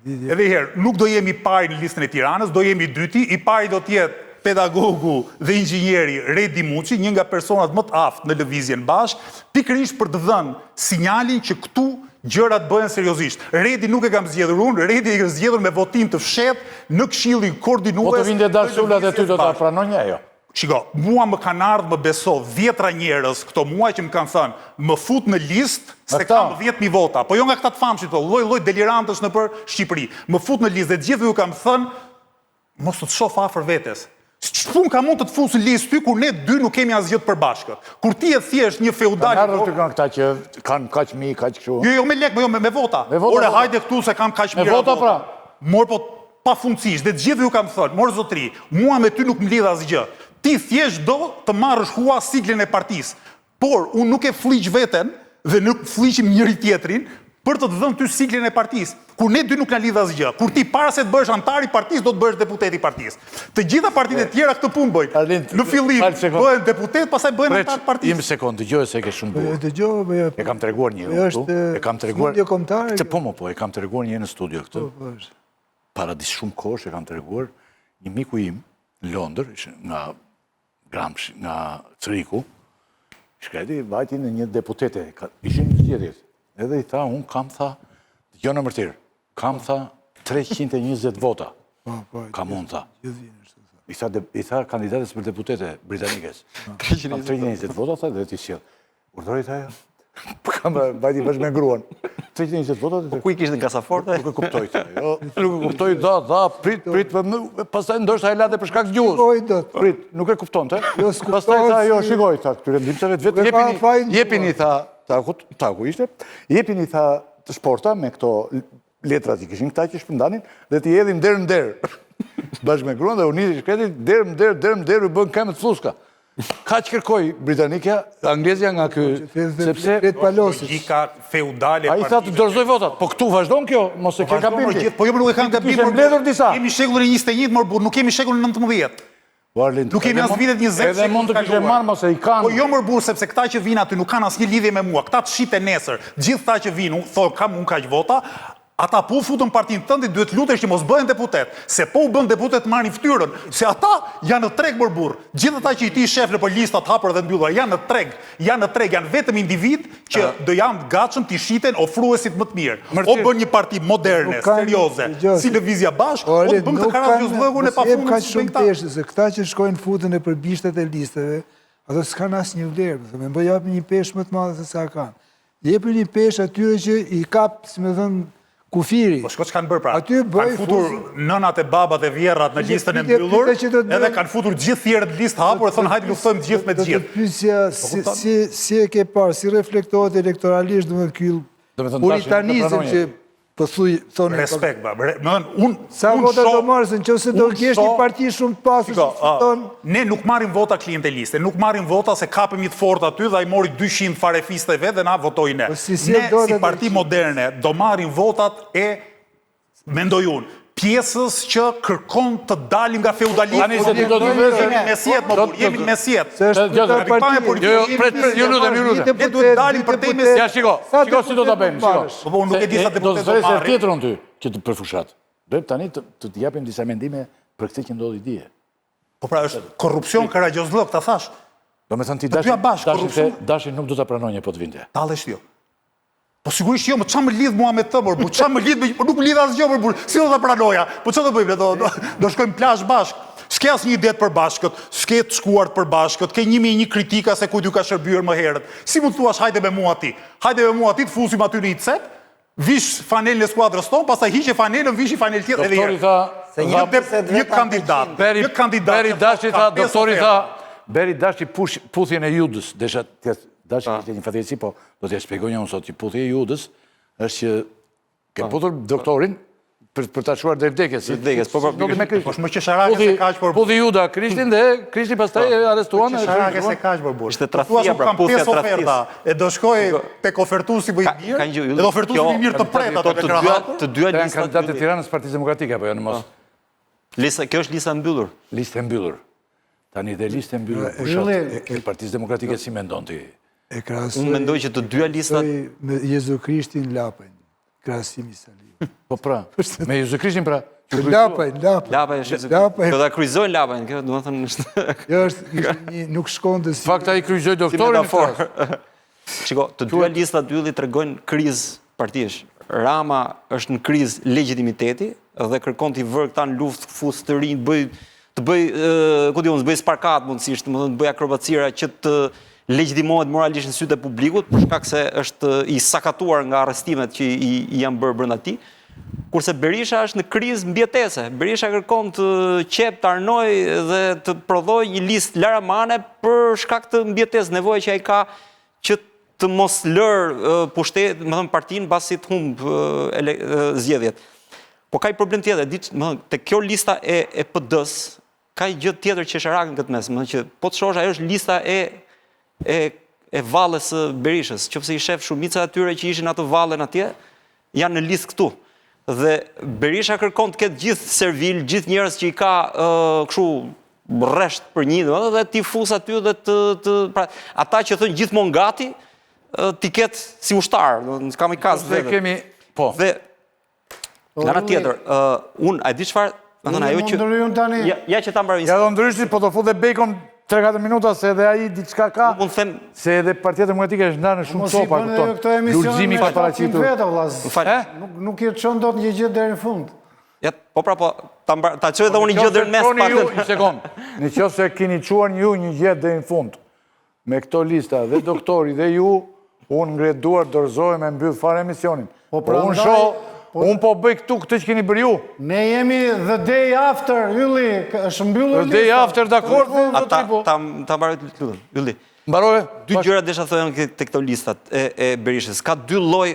Edhe një herë, nuk do jem i pari në listën e Tiranës, do jem i dyti, i pari do të jetë pedagogu dhe inxhinieri Redi Muçi, një nga personat më të aftë në lëvizjen Bashkë, pikërisht për të dhënë sinjalin që këtu gjërat bëhen seriozisht. Redi nuk e kam zgjedhur unë, Redi e kam zgjedhur me votim të fshehtë në Këshillin Koordinues. Po të vinte Dash Sula te ty do ta pranoje ajo. Shiko, mua më kanë ardhur, më beso, dhjetra njerëz këto muaj që më kanë thënë, më fut në listë se kam 10000 vota. Po jo nga këta të famshit, po lloj-lloj delirantësh nëpër Shqipëri. Më fut në listë dhe të gjithëve ju kam thënë, Mos të të shoh afër vetes. Ç'punë kam unë të të fus në listë ty kur ne dy nuk kemi asgjë të përbashkët. Kur ti je thjesht një feudal. Kanë ardhur ty nga këta që kanë kaq mijë, kaq kështu. Jo, jo me lek, jo me, me vota. Me vota. Ore, hajde këtu se kam kaq mijë. Me vota pra. Mor po pafundësisht dhe të gjithëve ju kam thënë, mor zotri, mua me ty nuk më lidh asgjë. Ti thjesht do të marrësh hua siglën e partisë. Por, unë nuk e flliq veten dhe nuk flliqim njëri-tjetrin për të të dhënë ty siglën e partisë, kur ne dy nuk na lidh asgjë, kur ti para se të bëhesh anëtar i partisë do të bëhesh deputet i partisë. Të gjitha partitë e tjera këtë punë bëjnë. Në fillim bëhen deputet, pastaj bëhen anëtar të partisë. Një sekondë, dëgjoje se e ke shumë bukur. Dëgjoj, e kam treguar një herë këtu. E kam treguar. Këtë po mo po, e kam treguar një herë në studio këtë. Po, po, para disa shumë kohësh e kam treguar një miku im në Londër, nga Gramsh nga Cërriku, shkreti vajti në një deputete, ishin zgjedhjet, edhe i tha, unë kam tha, dëgjo në mërtirë, kam tha 320 vota, po, po, kam unë tha. I tha, i tha kandidates për deputete britanikes, kam 320 vota, tha, dhe t'i sjell. Urdhëro i tha ajo. Po kam vajti bashkë me gruan. 320 vota. Po ku i kishte në kasafortë? Nuk e kuptoj. Jo, nuk e kuptoj, dha, dha, prit, prit, po pastaj ndoshta e la dhe për shkak të gjuhës. Shikoj dot. Prit, nuk e kuptonte. Jo, pastaj tha, jo, shikoj, tha, këtyre ndihmësve të vet, jepini, jepini tha, takut, taku ishte, jepini tha të shporta me këto letrat që kishin këta që shpërndanin dhe t'i hedhim derë në derë. Bashkë me gruan dhe u nisi shkreti derë në derë, derë në derë u bënë këmbët flluska. Kaq kërkoi britanikja, anglezja nga ky, sepse logjika feudale Ai tha të dorëzoj votat, po këtu vazhdon kjo, mos e po ke gabim ti. Po jo, nuk e kanë gabim. Kishte mbledhur disa. Jemi shekullin e 21 mor burrë, nuk jemi shekullin e 19. Po Arlind, nuk kemi as vitet 20. Edhe mund të kishte marrë mos e i kanë. Po jo mor burrë, sepse këta që vijnë aty nuk kanë asnjë lidhje me mua. Këta të shiten nesër. Gjithë këta që vijnë, thonë kam unë kaq vota, Ata po u futën në partinë tënde duhet të lutesh që mos bëhen deputet, se po u bën deputet marrin fytyrën, se ata janë në treg mor burrë. Gjithë ata që ti i shef nëpër lista të hapura dhe të mbyllura janë në treg, janë në treg, janë vetëm individë që do janë të gatshëm t'i shiten ofruesit më të mirë. O bën një parti moderne, serioze, si Lëvizja Bashkë, o të bën këtë karagjozllëkun e pafundmë si bëjnë këta. Se këta që shkojnë futen nëpër bishtat e listave, ato s'kanë asnjë vlerë, më thënë, më japin një peshë më të madhe se sa kanë. Jepin një peshë atyre që i kap, si me thënë, kufiri. Po shiko ç'kanë bërë pra. Aty bëj Kanë futur nënat e babat e vjerrat në listën e mbyllur, edhe kanë futur gjithë tjerët në listë hapur e thonë hajde luftojmë të gjithë me të gjithë. Do të pyesja po si si e ke parë, si reflektohet elektoralisht, domethënë ky puritanizëm që Po thuj, thoni... Respekt, ba. Me thënë, unë... Sa vota do marrë, se në qoftë se do kesh një parti shumë të pasur që fiton... Ne nuk marrim vota klienteliste, nuk marrim vota se kapëm një të fortë aty dhe ai mori 200 farefiste vetë dhe na votoi ne. Po si si Ne, si parti moderne, do marrim votat e, mendoj unë, pjesës që kërkon të dalim nga feudalizmi. Tani se ti do të jemi në mesjetë, më burrë, jemi në mesjetë. Se është të parti. Jo, jo, pret, pret, ju lutem, ju lutem. Ne duhet të dalim përtej mesjetës. Ja, shiko, shiko si do ta bëjmë, shiko. Po, po, unë nuk e di sa deputetë do marrin. Do të tjetër unë ty, që të për fushatë. Do tani të të japim disa mendime për këtë që ndodhi dje. Po pra është korrupsion karagjozllëk, ta thash. Do me thënë ti dashi, dashi nuk do ta pranonje po të vinte. Tallesh jo. Po sigurisht jo, më ça më lidh mua me të, mor burrë, ça më lidh me, po nuk më lidh asgjë, mor burrë, si do ta pranoja? Po ça do bëjmë, do do, do shkojmë plazh bashkë. S'ke asnjë ide të përbashkët, s'ke të shkuar të përbashkët, ke 1001 kritika se kujt ju ka shërbyer më herët. Si mund të thuash hajde me mua ti? Hajde me mua ti të fusim aty në një cep, vish fanelën e skuadrës tonë, pastaj hiqe fanelën, vish një fanelë tjetër edhe Doktori tha, Se një një kandidat, Beri, një kandidat. Beri Dashi tha, doktori tha, Beri Dashi push, puthjen e Judës, desha Dashi kishte një fatkeqësi, po do t'ja shpjegoj unë sot që puthje e Judës është që ke puthur doktorin për për ta çuar drejt vdekjes. Drejt vdekjes, po po. Ndodhi me Krishtin. Po është më qesharake se kaq por. Puthi Juda Krishtin dhe Krishtin pastaj e arrestuan. Më qesharake se kaq por burrë. Ishte tradhtia pra puthja e tradhtisë. E do shkoj tek ofertuesi më i mirë. Edhe ofertuesi më i mirë të pret atë me krahë. Të dyja listat. Kandidatët e Tiranës Partisë Demokratike apo jo në mos. Lista, kjo është lista e mbyllur. Listë e mbyllur. Tani dhe listë e mbyllur fushatë e Partisë Demokratike si mendon ti? E krahasoj. Unë mendoj që të dyja listat me Jezu Krishtin Lapajn. Krahasimi Saliu. Po pra, me Jezu Krishtin pra. Lapajn, Lapajn. Lapaj është Jezu Krishti. Do ta kryqëzojnë Lapajn, kjo domethënë është. Jo është ishte një nuk shkonte si. Fakt ai kryqëzoi doktorin. Shiko, të dyja listat Ylli tregojnë krizë partiesh. Rama është në krizë legjitimiteti dhe kërkon t'i vërë këta në luftë, fus të rinj, të bëj të bëj, ku di unë, të bëj sparkat mundësisht, domethënë të bëj akrobacira që të legjitimohet moralisht në sytë e publikut, për shkak se është i sakatuar nga arrestimet që i, i janë bërë brenda tij. Kurse Berisha është në krizë mbijetese. Berisha kërkon të qepë, të arnojë dhe të prodhojë një listë laramane për shkak të mbijetesës, nevojë që ai ka që të mos lërë pushtet, me thënë partinë pasi të humbë zgjedhjet. Po ka një problem tjetër, di, me thënë, te kjo lista e e PD-s Ka një gjë tjetër qesharake në këtë mes, me thënë që po të shohësh ajo është lista e e e valles së Berishës. Qofse i shef shumica e atyre që ishin atë vallen atje, janë në listë këtu. Dhe Berisha kërkon të ketë gjithë servil, gjithë njerëz që i ka ë kështu rresht për një, domethënë dhe t'i fus aty dhe të të pra ata që thonë gjithmonë gati, t'i ketë si ushtar, domethënë kamikaz dhe kemi po. Dhe Nga ana tjetër, unë, a e di çfarë, me thënë ajo që... Tani... Ja, ja që ta mbaroj... Ja do ndryshit, po do fut dhe Bejkon 3-4 minuta, se edhe ai diçka ka, Nuk mund them... se edhe Partia Demokratike është ndarë në shumë copa, kupton. Lulzimi ka paraqitur. Më fal. Nuk, nuk e çon dot një gjë deri në fund. Ja, po pra po, ta, mbar, ta çoj edhe unë një gjë deri në mes. Ju, një sekond, në qoftë se keni çuar ju një gjë deri në fund, Me këto lista dhe doktori dhe ju, unë ngre duart, dorëzohem e mbyll fare emisionin. Po, po unë shoh, po, unë po bëj këtu këtë që keni bërë ju. Ne jemi the day after, Ylli, është mbyllur lista. The day after, dakord, po, zotëri po. Ta, ta mbaroj të lutem, Ylli. Mbarove? Dy gjëra desha thoja te këto listat e, e Berishës. Ka dy lloj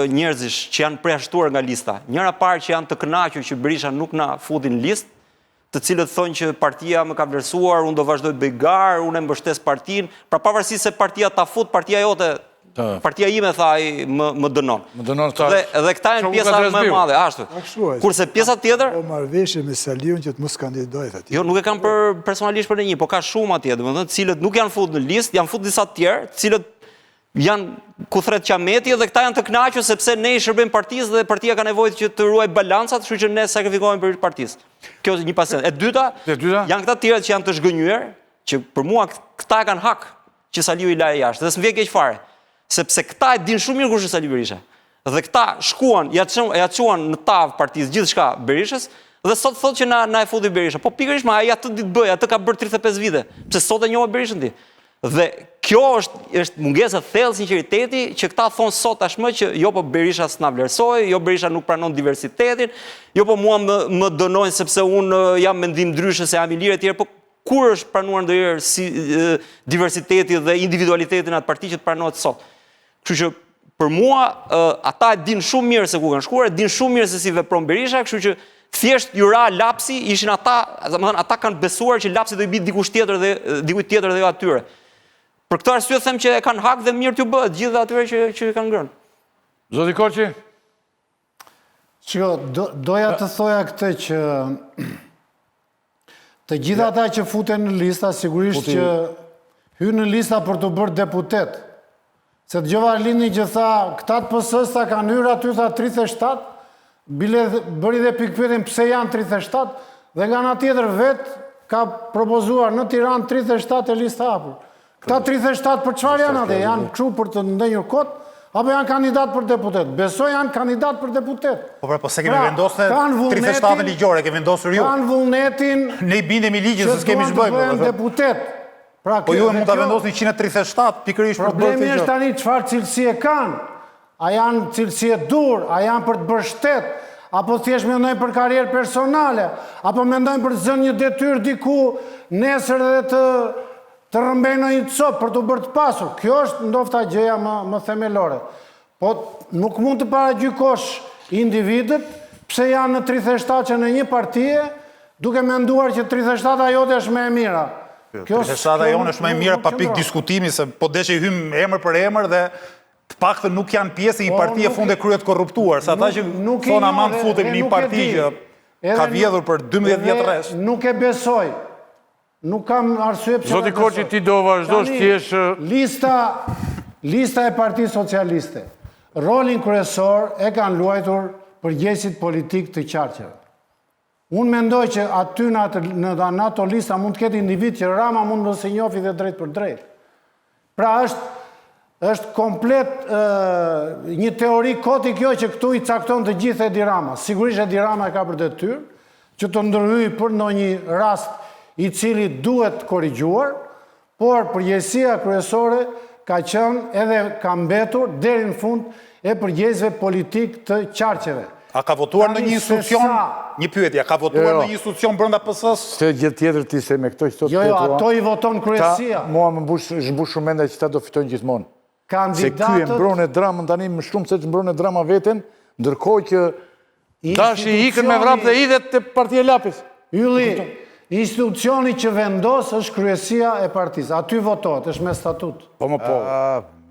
njerëzish që janë përjashtuar nga lista. Njëra parë që janë të kënaqur që Berisha nuk na futi në listë, të cilët thonë që partia më ka vlerësuar, unë do vazhdoj të bëj garë, unë e mbështes partinë, pra pavarësisht se partia ta fut, partia jote, partia ime tha ai më më dënon. Më dënon tha. Dhe edhe këta janë pjesa më e madhe, ashtu. Kurse pjesa tjetër, po marrëveshje me Saliun që të mos kandidojë atje. Jo, nuk e kam për personalisht për ndonjë, po ka shumë atje, domethënë, të cilët nuk janë fut në listë, janë fut disa të tjerë, të cilët janë ku thret qameti dhe këta janë të kënaqur sepse ne i shërbejmë partisë dhe partia ka nevojë që të ruajë balancat, kështu që ne sakrifikohemi për partisë. Kjo është një pasion. E dyta, e dyta, janë këta të tjerë që janë të zhgënjyer, që për mua këta e kanë hak që Saliu i la jashtë dhe s'më vjen keq fare, sepse këta e dinë shumë mirë kush është Sali Berisha. Dhe këta shkuan, ja çuan, ja çuan në tavë partisë gjithçka Berishës dhe sot thotë që na na e futi Berisha. Po pikërisht ma ai atë di të bëjë, atë ka bërë 35 vite. Pse sot e njohu Berishën ti? Dhe kjo është është mungesë e thellë sinqeriteti që këta thonë sot tashmë që jo po Berisha s'na vlerësoi, jo Berisha nuk pranon diversitetin, jo po mua më më dënojnë sepse unë jam mendim ndryshe se jam i lirë etj, po kur është pranuar ndonjëherë si diversiteti dhe individualiteti në atë parti që të pranohet sot. Kështu që për mua ata e dinë shumë mirë se ku kanë shkuar, e dinë shumë mirë se si vepron Berisha, kështu që thjesht ju ra lapsi, ishin ata, domethënë ata kanë besuar që lapsi do i bie dikush tjetër dhe dikujt tjetër dhe jo atyre. Për këtë arsye them që e kanë hak dhe mirë t'ju bëhet gjithë atyre që që kanë ngrënë. Zoti Koçi? Shiko, do, doja të thoja këtë që Të gjithë ata që futen në lista, sigurisht që hynë në lista për t'u bërë deputet. Se dëgjova Arlindin që tha, këta të PS-së tha kanë hyrë aty, tha 37, bile bëri dhe pikëpyetjen pse janë 37, dhe nga ana tjetër vetë ka propozuar në Tiranë 37 e lista hapur. Këta 37 për çfarë janë atje? Janë kështu për të ndenjur kot apo janë kandidat për deputet? Besoj janë kandidat për deputet. Po pra, po s'e kemi pra, vendosur ne 37 ligjore, kemi vendosur ju. Kanë vullnetin Ne i bindemi ligjit, se s'kemi ç'bëjmë. Që deputet. Pra, po ju mund ta vendosni 137 pikërisht për të bërë Problemi është tani çfarë cilësie kanë. A janë cilësi e duhur, a janë për të bërë shtet, apo thjesht mendojnë për karrierë personale, apo mendojnë për të zënë një detyrë diku nesër dhe të të rrëmbejnë ndonjë copë për t'u bërë të pasur. Kjo është ndofta gjëja më më themelore. Po nuk mund të paragjykosh individët pse janë në 37-shën e një partie, duke menduar që 37-a jote është më e mira. Kjo 37-a jonë është më e mira pa pikë diskutimi se po deshe i hym emër për emër dhe Të paktën nuk janë pjesë e një po, partie fund e krye të korruptuar, se ata që thonë aman të futemi në një parti që ka vjedhur për 12 vjet rresht. Nuk e besoj. Nuk kam arsye pse Zoti Koçi ti do vazhdosh të jesh lista lista e Partisë Socialiste. Rolin kryesor e kanë luajtur përgjegjësit politikë të qarqeve. Unë mendoj që aty në atë në në ato lista mund të ketë individë që Rama mund mos i njofi dhe drejtpërdrejt. Pra është është komplet ë një teori koti kjo që këtu i cakton të gjithë Edi Rama. Sigurisht Edi Rama e ka për detyrë që të ndërhyjë për ndonjë rast i cili duhet korrigjuar, Por përgjegjësia kryesore ka qenë edhe ka mbetur deri në fund e përgjegjësve politikë të qarqeve. A ka votuar ndonjë institucion? Një pyetje, a ka votuar ndonjë institucion brenda PS-së? Se gjë tjetër ti se me këto që thotë Jo, jo, ato i voton kryesia. Mua më mbush, është mbushur mendja që këta do fitojnë gjithmonë. Se ky e mbron Edi Ramën tani më shumë se ç'mbron Edi Rama veten, ndërkohë që Dashi ikën me vrap dhe hidhet te partia e Lapit. Ylli, institucioni që vendos është kryesia e partisë. Aty votohet, është me statut. Po më po.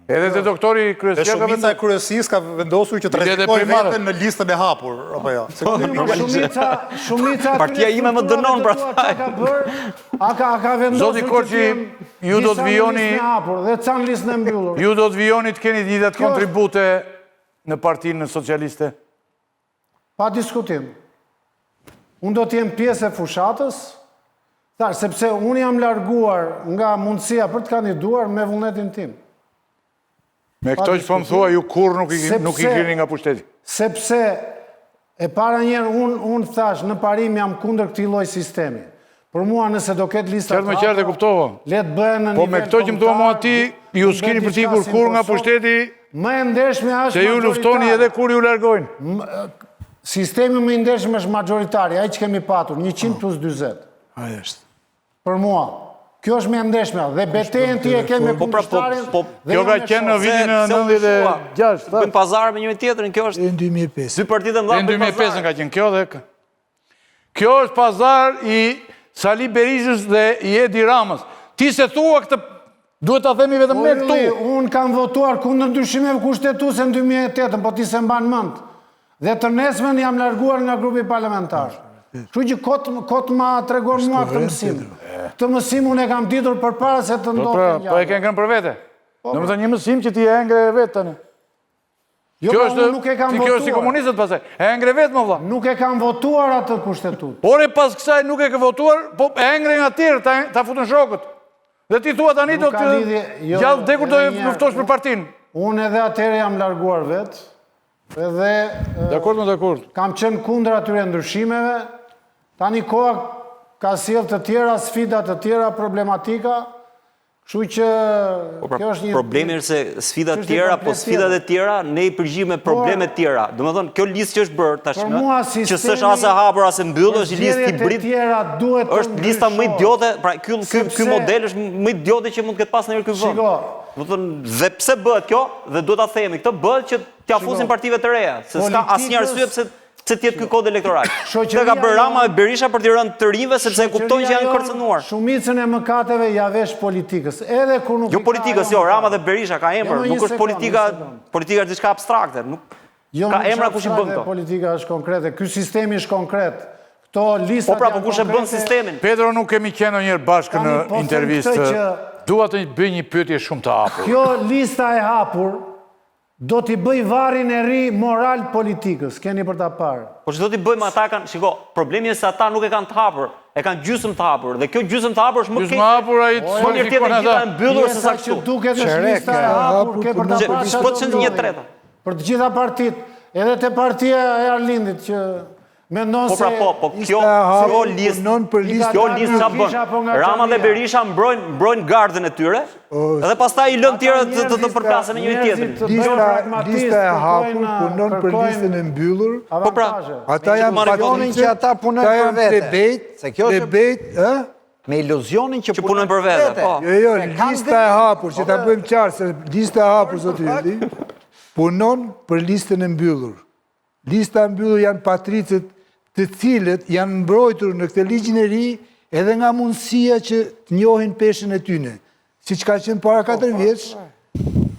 Edhe te doktori kryesia ka vendosur. Shumica e kryesisë ka vendosur që të rrezikojë veten në listën e hapur, apo jo? Po, shumica, shumica Partia ime më dënon pra. Ka bërë, a ka a ka vendosur Zoti Koçi, ju do të vijoni në hapur dhe ca në listën e mbyllur. Ju do të vijoni të keni të njëjtat kontribute në Partinë Socialiste? Pa diskutim. Unë do të jem pjesë e fushatës, thashë, sepse unë jam larguar nga mundësia për të kandiduar me vullnetin tim. Me këto që po më thua, ju kurrë nuk i, nuk ikni nga pushteti. Sepse, e para njëherë, unë, unë thashë, në parim jam kundër këtij lloj sistemi. Për mua nëse do ketë lista të hapura, qartë e kuptova. Le të bëhen në po nivel Po me këto që më thua mua ti, ju s'keni për të ikur kurrë nga pushteti. Më e ndershme është Se ju luftoni edhe kur ju largojnë. Sistemi më i ndershëm është majoritari, ai që kemi patur, 100 plus 40. Ai është. Për mua, kjo është më e ndershmja dhe betejën ti e ke me po, pra, po, kundërshtarin. Po, kjo ka qenë në vitin 96. Bëjmë pazar me njëri tjetrin, kjo është. Në 2005. Dy partitë e mëdha bëjnë pazar. Në 2005 ka qenë kjo dhe. Kjo është pazar i Sali Berishës dhe i Edi Ramës. Ti s'e thua këtë, duhet ta themi vetëm ne këtu. Unë kam votuar kundër ndryshimeve kushtetuese në 2008, po ti s'e mban mend. Dhe të nesërmen jam larguar nga grupi parlamentar. Kështu që kot, kot ma tregon mua këtë mësim. Këtë mësim unë e kam ditur përpara se të Po, ndodhte pra, ngjarja. po e ke ngrënë për vete. Po, Domethënë një mësim që ti e hëngre vetë tani. Jo, Kjo po, është unë nuk e kam ti kjo është si votuar. komunistët pastaj. E hëngre vetë mo vlla. Nuk e kam votuar atë kushtetutë. Por e pas kësaj nuk e ke votuar, po e hëngre nga tjerë, ta, ta futën shokët. Dhe ti thua tani Nuk do ka të lidhje, jo, gjallë vdekur do edhe e një herë, luftosh për unë- partinë. Unë edhe atëherë jam larguar vetë. Edhe Dakord, më dakord. kam qenë kundër atyre ndryshimeve. Tani koha ka sjellë të tjera sfida të tjera problematika. Kështu që Po pra, kjo është një problemi është se sfidat çështje tjera, po komplet sfidat e tjetër. tjera ne i përgjigjemi me probleme tjera. Domethënë, kjo listë që është bërë tashmë, Për mua që s'është sistemi as e hapur as e mbyllur, është një listë zgjedhjet e hibrid. tjera duhet të Është lista më ndryshohen. idiote, pra ky ky ky Sepse- model është më idiote që mund të ketë pas ndonjëherë ky vend. Shiko. Domethënë, dhe pse bëhet kjo? Dhe duhet ta themi, këtë bëhet që t'ia fusin partive të reja, se s'ka asnjë arsye pse pse të jetë ky kod elektoral. Këtë ka bërë Rama e Berisha për t'i rënë të rinjve sepse e kuptojnë që janë kërcënuar. Shumicën e mëkateve ja vesh politikës, edhe kur nuk Jo politikës, jo, Rama dhe Berisha ka emër, Jo, nuk është politika, politika është diçka abstrakte, nuk jo, ka emra kush i bën këto. Politika është konkrete, ky sistemi është konkret. Këto listat Po pra, po kush e bën sistemin? Pedro nuk kemi qenë ndonjëherë bashkë në po intervistë. Dua të bëj një pyetje shumë të hapur. Kjo lista e hapur Do t'i bëj varrin e ri moral politikës, keni për ta parë. Po ç'do t'i bëjmë ata kanë, shiko, problemi është se ata nuk e kanë të hapur, e kanë gjysmë të hapur dhe kjo gjysmë të hapur është më keq. Gjysmë hapur ai të më mirë të jetë e gjitha e mbyllur se sa Pjesa kështu. që duket është lista e hapur, ke për ta parë çfarë Po do të një ndodhi. treta. Për të gjitha partitë, edhe te partia e Arlindit që mendon Po se pra po, po kjo kjo listë punon për listë. Kjo listë ça bën? Rama dhe Berisha mbrojnë mbrojnë gardën e tyre, edhe pastaj i lënë tjerët të të, të përplasen me njëri tjetrin. Lista, lista e hapur punon për listën e mbyllur. Po pra, ata janë iluzionin që ata punojnë për vete. Plebejt, Se kjo është plebejt, ë? Me iluzionin që punojnë për vete, po. Jo, jo, lista e hapur, që ta bëjmë qartë se lista e hapur zoti Ylli, punon për listën e mbyllur. Lista e mbyllur janë patricët të cilët janë mbrojtur në këtë ligjin e ri edhe nga mundësia që të njohin peshën e tyne. Siç ka qenë para 4 po, vjeç,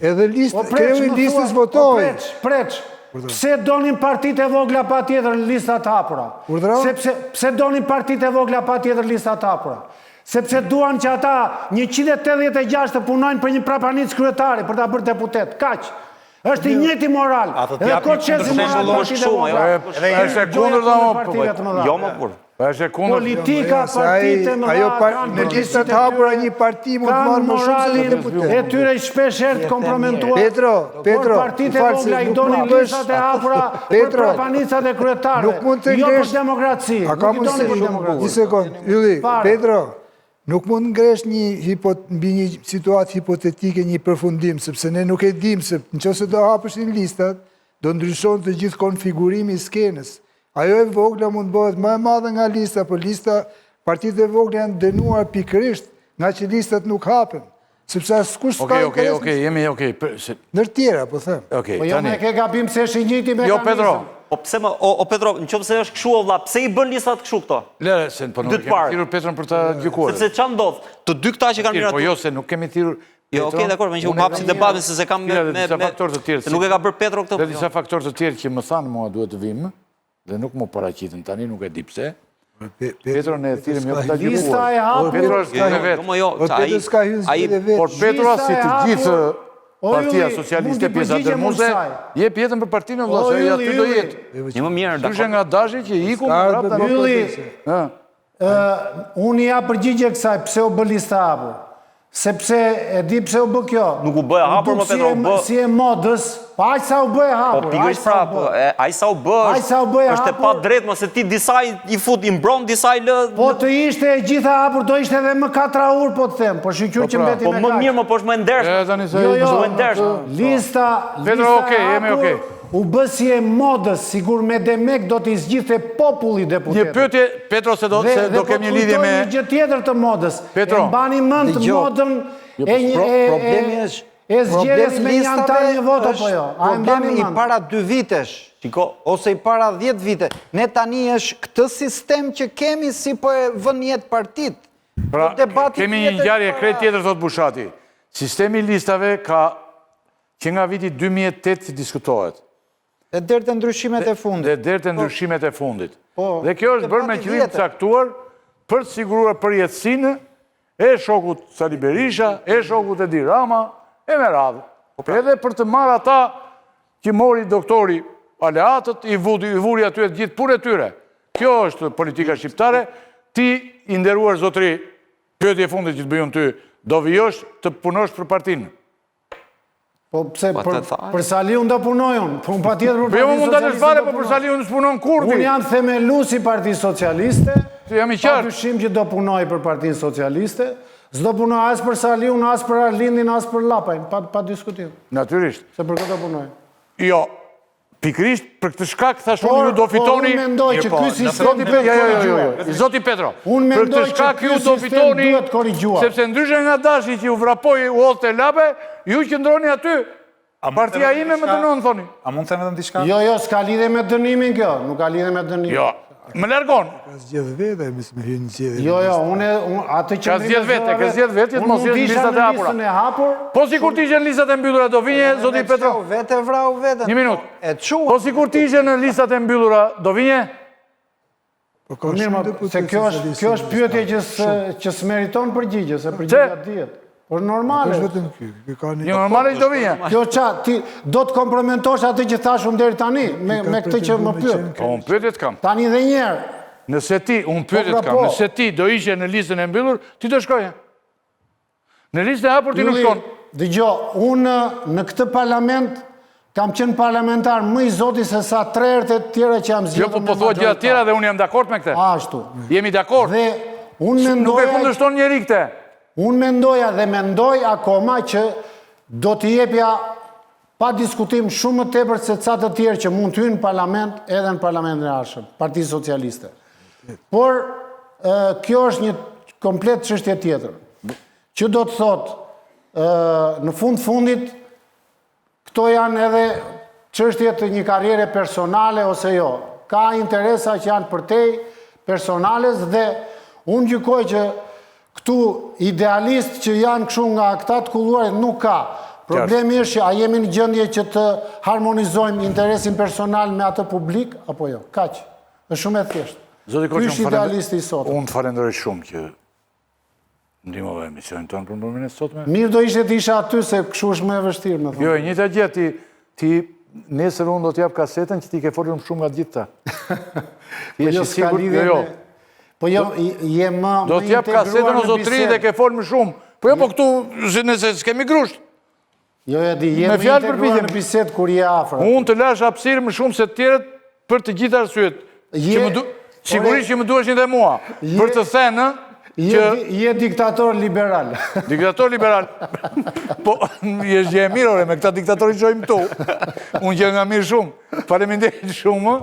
edhe listë, kreu i listës votoi. Preç, preç. Pse donin partitë e vogla patjetër lista të hapura? Sepse pse donin partitë e vogla patjetër lista të hapura? Sepse duan që ata 186 të punojnë për një prapanicë kryetari për ta bërë deputet. Kaq. Është i njëjti moral. Edhe kot shesin moral partitë e vogla. Është e kundërta mo. Jo më kur. Është e kundërta. Politika partitë e mëdha kanë në lista të hapura një parti mund të marrë më shumë se deputet. E tyre shpesh herë të kompromentuar. Petro, Petro, por partitë e vogla i donin listat e hapura për prapanicat e kryetarëve. Nuk mund të jo për demokraci. A ka mundësi? Një sekond, Ylli, Petro, Nuk mund të ngresh një hipot, mbi një situatë hipotetike një përfundim, sepse ne nuk e dimë se në qoftë se do hapeshin listat, do ndryshon të gjithë konfigurimi i skenës. Ajo e vogla mund të bëhet më e madhe nga lista, por lista, partitë e vogla janë dënuar pikërisht nga që listat nuk hapen, sepse askush s'ka Okej, okej, interes. okej, jemi okej. Ndër tjera, po them. Okej, Po jo, tani. me ke gabim se është i njëjti mekanizëm. Jo, Petro. Po pse më, o, o Petro, në qoftë se është kështu o vlla, pse i bën listat kështu këto? Lere, se po nuk kemi thirrur Petron për ta gjykuar. Sepse ça ndodh? Të dy këta që kanë Po miratuar. jo se nuk kemi thirrur Jo, okay, dakor, meqë u hap si debatin se s'e kam me me disa faktorë të tjerë. Se nuk e ka bërë Petro këtë. Dhe disa faktorë të tjerë që më thanë mua duhet të vim dhe nuk m'u paraqitën tani, nuk e di pse. Petro ne e thirrëm jo për ta gjykuar. Petro është me vetë. Jo, jo, Petro s'ka hyrë në zgjedhje vetë. Por Petro si të gjithë Partia Socialiste pjesa dërmuese, jep jetën për partinë vëlla, se aty do jetë. Një më mirë, dakord. nga Dashi që iku prapë tani. Ylli. Ë, unë i jap përgjigje kësaj pse u bë lista e hapur. Sepse e di pse u bë kjo. Nuk u bë e hapur më Petro, u bë. Si e modës, po aq sa u bë e hapur. Po pikërisht pra, po, aq sa u bë, është, u bë është e padrejtë, mos se ti disa i fut, i mbron, disa i lë. Po të ishte e gjitha hapur, do ishte edhe më katraur, po të them. Po shyqyr po që pra. mbeti po me Po më mirë, më po është më e ndershme. Jo, jo, më e ndershme. Lista, Petro, okay, jemi okay. U bë si e modës, sikur me demek do t'i zgjidhte populli deputetët. Një pyetje, Petro, se do, se do po kemi një lidhje me... Dhe po një gjë tjetër të modës. Petro. E mbani mend modën jo, e një... Problemi është... E zgjedhjes me një anëtar një votë apo jo? A e mbani i para dy vitesh, Shiko, ose i para 10 vite. Ne tani është këtë sistem që kemi si po e vënë në jetë partitë. Pra, kemi një ngjarje krejt tjetër, thotë Bushati. Sistemi i listave ka që nga viti 2008 që diskutohet. Dhe deri te ndryshimet e fundit. Dhe deri te po. ndryshimet e fundit. Po, dhe kjo është bërë me qëllim të caktuar për të siguruar përjetësinë e shokut Sali Berisha, e shokut Edi Rama, e me radhë. Po pra. Edhe për të marrë ata që mori doktori aleatët, i vuri, i vuri aty e të gjithë punë e tyre. Kjo është politika shqiptare, ti i nderuar zotëri, pyetje e fundit që të bëj unë ty, do vijosh të punosh për partinë. Po pse po, për, për Saliun do punoj unë, po unë patjetër për po jo, Partinë Socialiste. Po jo, fare, po për Saliun s'punon kurrë. Unë jam themelues i Partisë Socialiste. Ti jam i qartë. Pa dyshim që do punoj për Partinë Socialiste. S'do punoj as për Saliun, as për Arlindin, as për Lapajn, pa pa diskutim. Natyrisht. Se për kë do punoj. Jo, Pikërisht për këtë shkak thashë unë ju do fitoni. Unë mendoj që po, ky sistem duhet jo, jo, jo, jo, Zoti Petro. Unë mendoj që ky sistem duhet korrigjuar. Sepse ndryshe nga Dashi që u vrapoi u hodh te Lape, ju qëndroni aty. Partia ime më dënon thoni. A mund të them vetëm diçka? Jo, jo, s'ka lidhje me dënimin kjo, nuk ka lidhje me dënimin. Jo, Më largon. Ka zgjedh vetë, mos me hyrë në zgjedhje. Jo, jo, unë atë që Ka zgjedh vetë, ka zgjedh vetë, të mos jesh në listat e hapura. Unë hapur. Po sikur të ishe në listat e mbyllura do vinje zoti Petro. Vetë e vrau veten. Një minutë. E çuan. Po sikur të ishe në listat e mbyllura do vinje? Po ka mirë, shumë deputetë. Se kjo është kjo është pyetje që që s'meriton përgjigje, se përgjigja dihet. Por normale. Nuk është vetëm ky, ky ka një. Jo normale që do vinje. Kjo ça, ti do të kompromentosh atë që thashë unë deri tani me me këtë që më pyet. Po unë pyetje të kam. Tani dhe një herë. Nëse ti, unë po, pyetje të pra, kam, po. nëse ti do ishe në listën e mbyllur, ti do shkoje. Në listën e hapur ti nuk shkon. Dëgjo, unë në këtë parlament kam qenë parlamentar më i zoti se sa tre herë të tjera që jam zgjedhur. Jo, po po thua gjëra të tjera dhe unë jam dakord me këtë. Ashtu. Jemi dakord. Dhe unë mendoja Nuk e kundërshton njeri këtë. Unë mendoja dhe mendoj akoma që do t'i jepja pa diskutim shumë më tepër se ca të tjerë që mund të hyjnë në parlament edhe në parlamentin e ardhshëm, Partisë Socialiste. Por kjo është një komplet çështje tjetër. Që do të thotë, në fund fundit Këto janë edhe çështje të një karriere personale ose jo. Ka interesa që janë përtej personales dhe unë gjykoj që këtu idealistë që janë kështu nga këta të kulluarit nuk ka. Problemi është që a jemi në gjendje që të harmonizojmë interesin personal me atë publik apo jo. Kaq. Është shumë e thjeshtë. Zoti Koçi, unë idealisti i sotëm. Unë të falenderoj shumë që Ndihmove emisionin tonë për mbrëmjen e sotme. Mirë do ishte të isha aty se kështu është më e vështirë, me thënë. Jo, e njëjta gjë ti ti nesër unë do të jap kasetën që ti ke folur më shumë nga të gjithë ta. Ti po je jo, sigurt, jo, jo. Po jo, je më Do të jap kasetën o zotri dhe ke folur më shumë. Po jo, po këtu nëse s'kemi grusht. Jo, e di, je më integruar në bisedë kur je afër. Unë të lashë hapësirë më shumë se të tjerët për të gjitha arsyet. Je, që më du... Sigurisht që më duheshin dhe mua. Për të thënë që... Je diktator liberal. Diktator liberal. Po, je gjë e mirë, ore, me këta diktatorë që shohim këtu. Unë që nga mirë shumë. Faleminderit shumë.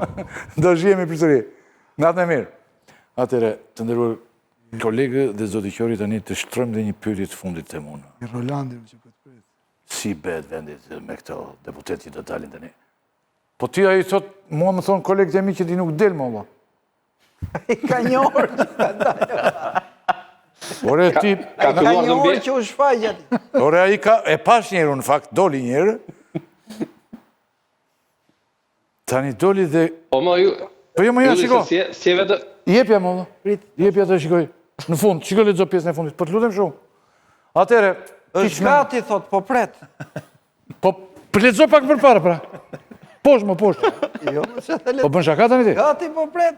Do shihemi përsëri. Natën e mirë. Atëherë, të nderuar Kolegë dhe zoti Qori tani të shtrojmë dhe një pyetje të fundit them unë. Rolandi që po të pret. Si bëhet vendi me këto deputetë që do dalin tani? Po ti ai thot, mua më thonë kolegët e mi që ti nuk del më valla. Ai ka një orë që ka dalë. Ore ti ka filluar një orë që u shfaq aty. Ore ai ka e pashë një herë në fakt doli një herë. Tani doli dhe... Po më ju... Po jo më ja, shiko. Si, si vetë... Jepja më, vëlla. Jepja të shikoj. Në fund, shiko lexo pjesën e fundit. Po të lutem shumë. Atëherë... Është gati, thot, po pret. Po, për lexo pak përpara, pra. Poshtë, më poshtë. Jo, më që të lexo. Po bën shaka tani ti? Gati, po pret.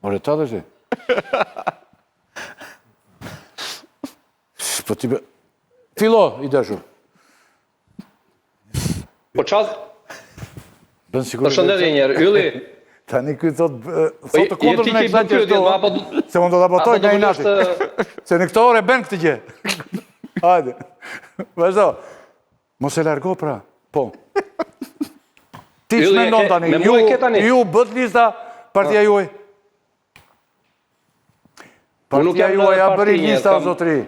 Ore, ta dhe ti. Po ti... Fillo, i dashur. Po ça? Bën sikur. Përshëndetje një herë, Ylli. Tani ky thot po thot të kundërtën e kësaj që apo se unë do ta botoj nga inati. Se në këtë orë e bën këtë gjë. Hajde. Vazhdo. Mos e largo pra. Po. Ti ç'mendon tani? Ju ju bëtë lista partia juaj. Partia juaj a bëri lista o zotëri.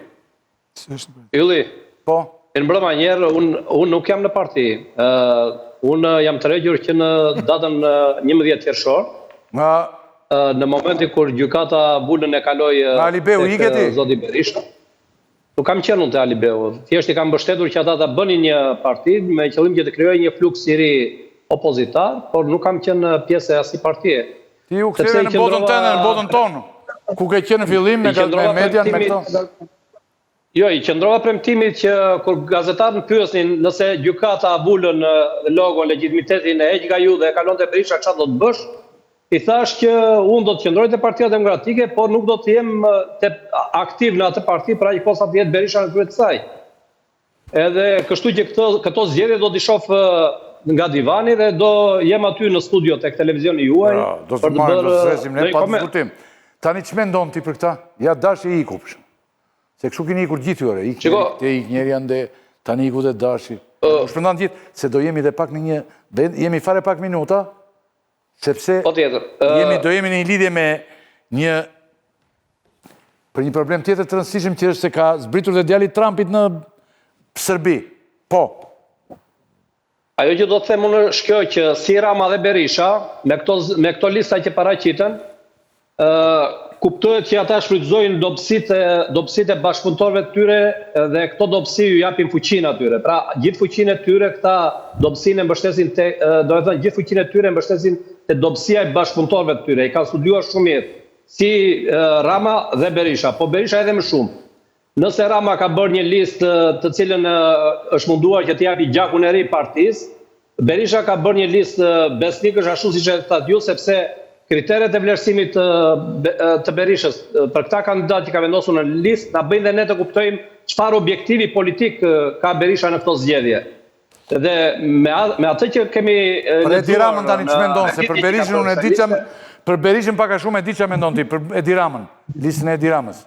Ylli. Po. Mirëmbrëma njëherë, unë unë nuk jam në parti. Ë unë jam tërhequr që në datën 11 qershor. Nga në momentin kur gjykata vulën e kaloi Nga Alibeu ike ti? Zoti Berisha. Nuk kam qenë unë te Alibeu. Thjesht i kam mbështetur që ata ta bënin një parti me qëllim që të krijohej një fluks i ri opozitar, por nuk kam qenë pjesë e asnjë partie. Ti u ktheve në botën tënde, në botën tonë. Ku ke qenë në fillim me me median me këto? Jo, i qëndrova premtimit që kur gazetarët më pyesnin nëse gjykata vulën, logon, legjitimitetin e heq nga ju dhe e kalon te Berisha çfarë do të bësh, i thashë që unë do të qëndroj te Partia Demokratike, por nuk do të jem te aktiv në atë parti për aq kohë sa të jetë Berisha në krye të saj. Edhe kështu që këto këto zgjedhje do t'i shoh nga divani dhe do jem aty në studio tek televizioni juaj pra, do të marrim, do të zgjedhim ne pa diskutim. Tani ç'mendon ti për këta? Ja Dashi iku për Se kështu keni ikur gjithë ju ore, ik njeri te, ik njeri ande, tani iku dhe Dashi. U shpërndanë gjithë, se do jemi dhe pak në një, jemi fare pak minuta, sepse jemi, do jemi në një lidhje me një, për një problem tjetër të rëndësishëm që është se ka zbritur dhe djali i Trumpit në Serbi. Po. Ajo që do të them unë është kjo që si Rama dhe Berisha, me këto, me këto lista që paraqitën, ë kuptohet që ata shfrytëzojnë dobësitë dobësitë e bashkëpunëtorëve të tyre dhe këto dobësi ju japin fuqinë atyre. Pra, gjithë fuqinë e tyre këta dobësinë e mbështesin te, domethënë gjithë fuqinë e tyre e mbështesin te dobësia e bashkëpunëtorëve të tyre. I kanë studiuar shumë mirë, si Rama dhe Berisha, po Berisha edhe më shumë. Nëse Rama ka bërë një listë të cilën është munduar që t'i japi gjakun e ri partisë, Berisha ka bërë një listë besnikësh ashtu siç e thatë ju, sepse kriteret e vlerësimit të, të Berishës për këta kandidatë që ka vendosur në listë na bëjnë dhe ne të kuptojmë çfarë objektivi politik ka Berisha në këto zgjedhje. Dhe me me atë që kemi Për Edi Ramën tani ç'mendon se për Berishën unë e di ça për Berishën pak a shumë e di ça mendon ti për Edi Ramën, listën e Edi Ramës.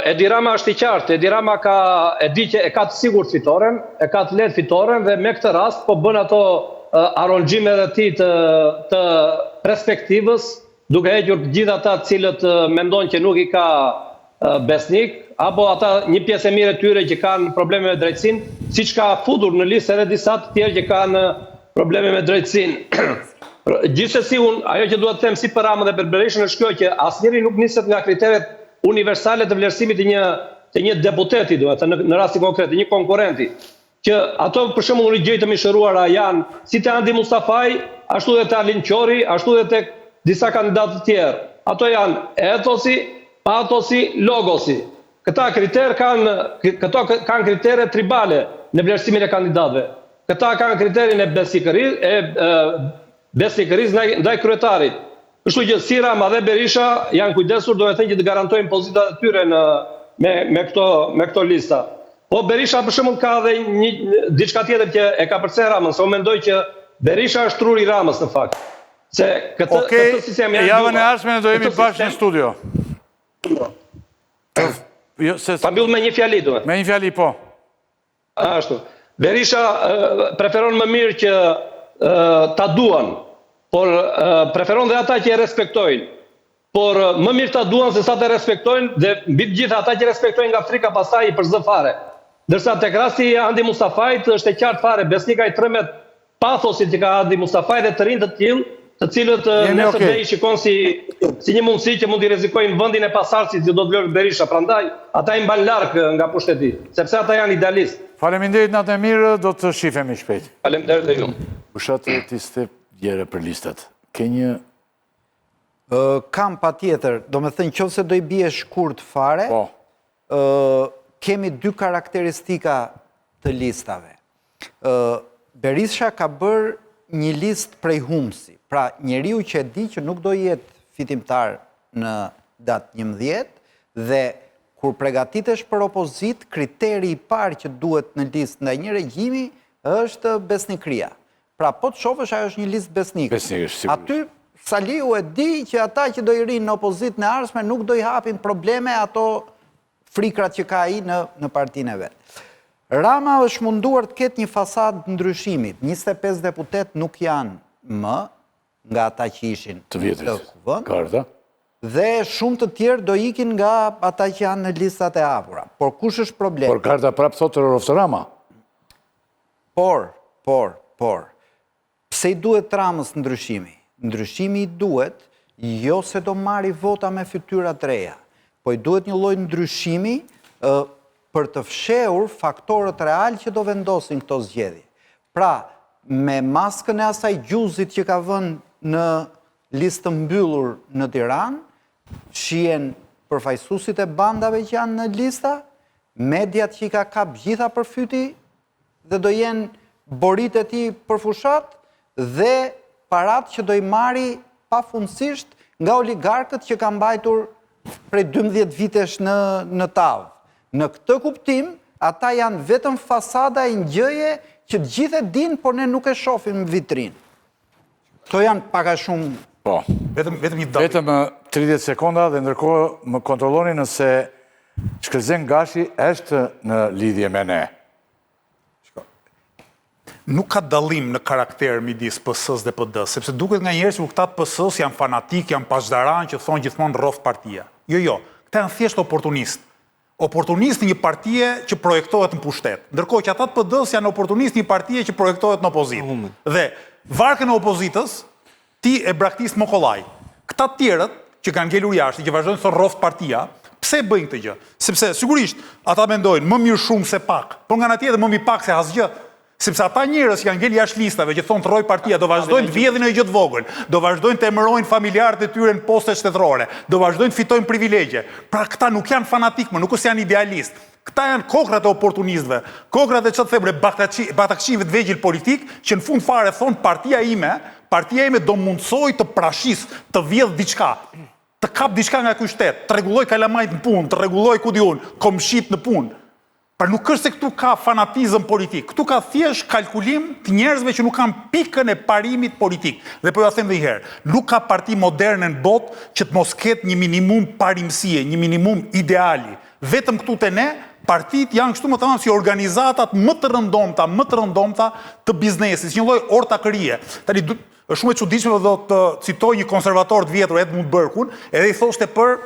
Edi Rama është i qartë, Edi Rama ka e di që e ka të sigurt fitoren, e ka të lehtë fitoren dhe me këtë rast po bën ato aranzhimet e tij të të perspektivës, duke hequr të gjithë ata të cilët mendon që nuk i ka besnik, apo ata një pjesë e mirë e tyre që kanë probleme me drejtësinë, siç ka futur në listë edhe disa të tjerë që kanë probleme me drejtësinë. Gjithsesi unë, ajo që dua të them si për Ramën dhe për Berishën është kjo që asnjëri nuk niset nga kriteret universale të vlerësimit të një të një deputeti, domethënë në, në rastin konkret, të një konkurrenti, që ato për shembull unë i gjej të mishëruara janë si te Andi Mustafaj, ashtu dhe te Arlind Qori, ashtu dhe tek disa kandidatë të tjerë. Ato janë etosi, patosi, logosi. Këta kriter kanë këto kanë kritere tribale në vlerësimin e kandidatëve. Këta kanë kriterin e besnikërisë e besnikërisë ndaj ndaj kryetarit. Kështu që si Rama dhe Berisha janë kujdesur domethënë që të garantojnë pozitat e tyre në me me këto me këto lista. Po Berisha për shembull ka edhe një diçka tjetër që e kapërcen Ramën, se unë mendoj që Berisha është truri i Ramës në fakt. Se këtë Okej, këtë sistem janë javën e ardhshme ne do jemi bashkë në studio. Jo, se... Ta mbyll me një fjali, duhet. Me një fjali, po. Ashtu. Berisha preferon më mirë që ta duan, por preferon dhe ata që e respektojnë. Por më mirë ta duan se sa të respektojnë dhe mbi të gjitha ata që respektojnë nga frika pastaj i përzë fare. Ndërsa tek rasti i Andi Mustafajt është e qartë fare, Besnik ai trembet pathosit që ka Andi Mustafaj dhe të rinj të tillë, të cilët nesër okay. i shikon si si një mundësi që mund t'i rrezikojnë vendin e pasardhësit që do të lërë Berisha. Prandaj ata i mban larg nga pushteti, sepse ata janë idealistë. Faleminderit natën e mirë, do të shifemi shpejt. Faleminderit dhe ju. Bushati ti s'the gjëra për listat. Ke një Kam patjetër, domethënë, qoftë se do i bie shkurt fare, po. kemi dy karakteristika të listave. Berisha ka bërë një listë prej humbësi, pra njeriu që e di që nuk do jetë fitimtar në datë 11 dhe kur pregatitesh për opozitë, kriteri i parë që duhet në listë ndaj një regjimi është besnikëria. Pra po të shofësh ajo është një listë besnikësh. Besnikësh, sigurisht. Aty Saliu e di që ata që do i rrinë në opozitën e ardhshme nuk do i hapin probleme ato frikrat që ka ai në në partinë e vet. Rama është munduar të ketë një fasadë ndryshimi. 25 deputetë nuk janë më nga ata që ishin të vjetrit. Në kuvend. Karta. dhe shumë të tjerë do ikin nga ata që janë në listat e hapura. Por kush është problemi? Por karta prapë thotë rroftë Rama. Por, por, por, pse i duhet Ramës ndryshimi? Ndryshimi i duhet jo se do marri vota me fytyra të reja, po i duhet një lloj ndryshimi për të fshehur faktorët realë që do vendosin këto zgjedhje. Pra, me maskën e asaj Gjuzit që ka vënë në listë të mbyllur në Tiranë, fshihen përfaqësuesit e bandave që janë në lista, mediat që i ka kap gjitha për fyti dhe do jenë boritë e tij për fushatë dhe paratë që do i marri pafundësisht nga oligarkët që ka mbajtur prej 12 vitesh në në tavë. Në këtë kuptim, ata janë vetëm fasada e një gjëje që të gjithë e dinë, por ne nuk e shohim në vitrinë. Këto janë pak a shumë Po. Vetëm vetëm një dallim. Vetëm 30 sekonda dhe ndërkohë më kontrolloni nëse Shkëlzen Gashi është në lidhje me ne. Nuk ka dallim në karakter midis PS-së dhe PD-së, sepse duket nganjëherë sikur këta të PS-së janë fanatikë, janë pasdaranë që thonë gjithmonë rroftë partia. Jo, jo, këta janë thjesht oportunistë. Oportunistë të një partie që projektohet në pushtet. Ndërkohë që ata të PD-së janë oportunistë të një partie që projektohet në opozitë. Dhe varkën e opozitës ti e braktis më kollaj. Këta të tjerët që kanë ngelur jashtë, që vazhdojnë të thonë rroftë partia, pse e bëjnë këtë gjë? Sepse sigurisht ata mendojnë më mirë shumë se pak, por nga ana tjetër më mirë pak se asgjë. Sepse ata njerëz që kanë ngelë jashtë listave, që thonë të rrojë partia, do vazhdojnë të vjedhin ndonjë gjë të vogël, do vazhdojnë të emërojnë familjarët e tyre në poste shtetërore, do vazhdojnë të fitojnë privilegje. Pra këta nuk janë fanatikë më, nuk është se janë idealistë. Këta janë kokrrat e oportunistëve, kokrrat e ça të them, e batakçinjve të vegjël politikë, që në fund fare thonë partia ime, partia ime do mundësojë të prashisë, të vjedhë diçka, të kapë diçka nga ky shtet, të rregullojë kalamajtë në punë, të rregullojë ku di unë, komshitë në punë. Pra nuk është se këtu ka fanatizëm politik, këtu ka thjesht kalkulim të njerëzve që nuk kanë pikën e parimit politik. Dhe po jua them edhe një herë, nuk ka parti moderne në botë që të mos ketë një minimum parimësie, një minimum ideali. Vetëm këtu te ne, partitë janë kështu më të si organizatat më të rëndomta, më të rëndomta të biznesit, si një lloj ortakërie. Tani është shumë e çuditshme, do të citoj një konservator të vjetër Edmund Burke-un, edhe i thoshte për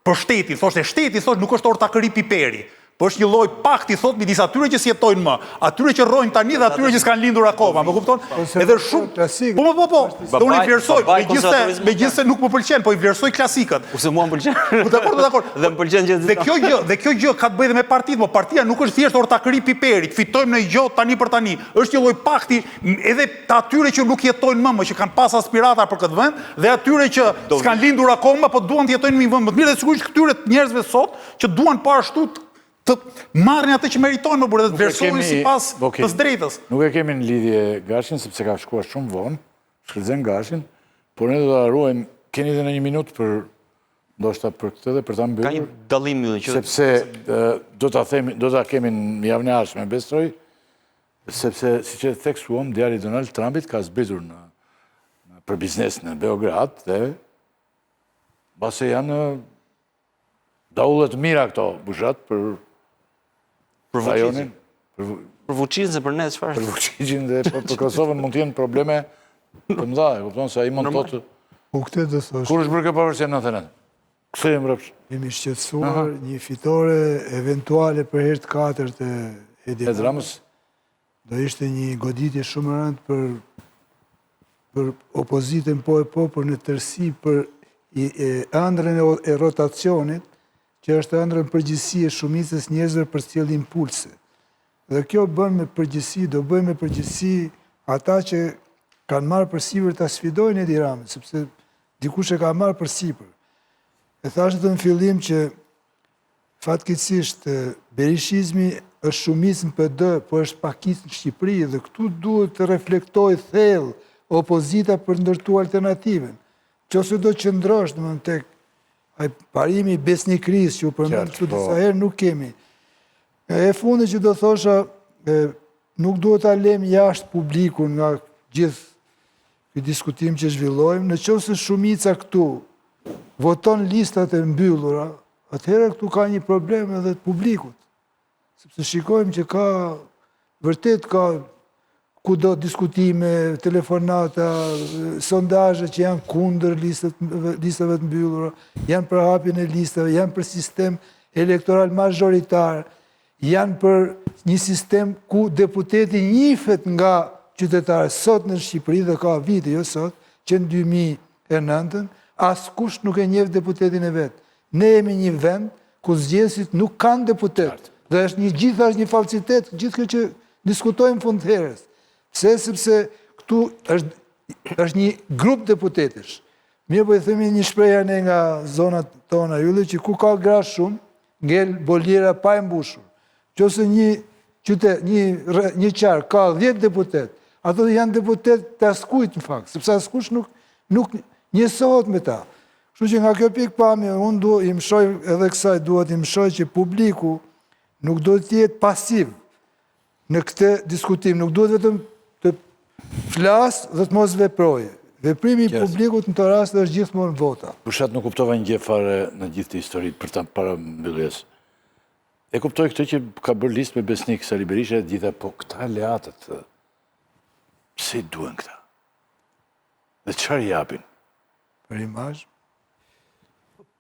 Për shtetin, thoshte shteti, thoshte nuk është ortakëri piperi, po është një lloj pakti thotë midis atyre që s'jetojnë më, atyre që rrojnë tani dhe atyre që s'kanë lindur akoma, më kupton? Po, Edhe shumë Po po po, po. Dhe unë i vlerësoj, megjithëse megjithëse nuk më pëlqen, po i vlerësoj klasikët. Kurse mua më pëlqen. Po dakord, po dakord. Dhe më pëlqen gjithë. Dhe kjo gjë, dhe kjo gjë ka të bëjë dhe me partitë, po partia nuk është thjesht ortakëri piperi, të fitojmë ndonjë gjë tani për tani. Është një lloj pakti edhe të atyre që nuk jetojnë më, më që kanë pas aspirata për këtë vend dhe atyre që s'kanë lindur akoma, po duan të jetojnë në një vend më të mirë dhe sigurisht këtyre njerëzve sot që duan po ashtu të marrin atë që meritojnë më burrë dhe të vlerësohen sipas të drejtës. Nuk e kemi në lidhje Gashin sepse ka shkuar shumë vonë, Shkëlzen Gashin, por ne do ta ruajmë, keni edhe në një minutë për ndoshta për këtë dhe për ta mbyllur. Ka një dallim që sepse do ta themi, do ta kemi në javën e ardhshme, besoj, Sepse, siç e theksuam, djali i Donald Trumpit ka zbritur në, për biznes në Beograd dhe mbase janë daulle të mira këto Bushat për për rajonin, për për Vuçiçin se për ne çfarë? Për Vuçiçin dhe për, për Kosovën mund të jenë probleme të mëdha, e kupton se ai mund të thotë Po këtë do thosh. Kur është bërë kjo pavarësia në 99? Kthehemi mbrapsht. Jemi shqetësuar një fitore eventuale për herë të katërt e Edi Ramës. Do ishte një goditje shumë e rëndë për për opozitën po e po, por në tërësi për ëndrrën e rotacionit, që është ëndrra në përgjithësi e shumicës njerëzve për të sjellë impulse. Dhe kjo bën me përgjithësi, do bëjë me përgjithësi ata që kanë marrë përsipër ta sfidojnë Edi Ramën, sepse dikush e ka marrë përsipër. E thashë edhe në fillim që fatkeqësisht berishizmi është shumicë në PD, po është pakicë në Shqipëri dhe këtu duhet të reflektojë thellë opozita për të ndërtuar alternativën. Qoftë se do qëndrosh, domethënë tek ai parimi i besnikërisë që u përmend këtu disa po. herë nuk kemi. E fundit që do thosha, nuk duhet ta lëmë jashtë publikun nga gjithë ky diskutim që zhvillojmë, në qoftë se shumica këtu voton listat e mbyllura, atëherë këtu ka një problem edhe të publikut. Sepse shikojmë që ka, vërtet ka. Kudo diskutime, telefonata, sondazhe që janë kundër listave të mbyllura, janë për hapjen e listave, janë për sistem elektoral mazhoritar, janë për një sistem ku deputeti njifet nga qytetarët sot në Shqipëri dhe ka vite, jo sot, që në 2009-ën, askush nuk e njeh deputetin e vet. Ne jemi një vend ku zgjedhësit nuk kanë deputet. Dhe është një gjitha është një falsitet, gjithë kjo që diskutojmë fund herës. Pse sepse këtu është është një grup deputetësh. Mirë po i themi një shprehje ne nga zonat tona Ylli që ku ka gra shumë, ngel boliera pa e mbushur. Qoftë se një qytet, një një qark ka 10 deputet, ato janë deputet të askujt në fakt, sepse askush nuk nuk njësohet me ta. Kështu që nga kjo pikëpamje unë du i mëshoj edhe kësaj dua t'i mëshoj që publiku nuk duhet të jetë pasiv në këtë diskutim, nuk duhet vetëm të flasë dhe të mos veprojë. Veprimi i publikut në këtë rast është gjithmonë vota. Bushat nuk kuptova një gjë fare në gjithë këtë histori për ta para mbylljes. E kuptoj këtë që ka bërë listë me Besnik Sali Berisha e të gjitha, po këta aleatët, pse i duhen këta? Dhe çfarë japin? Për imazh?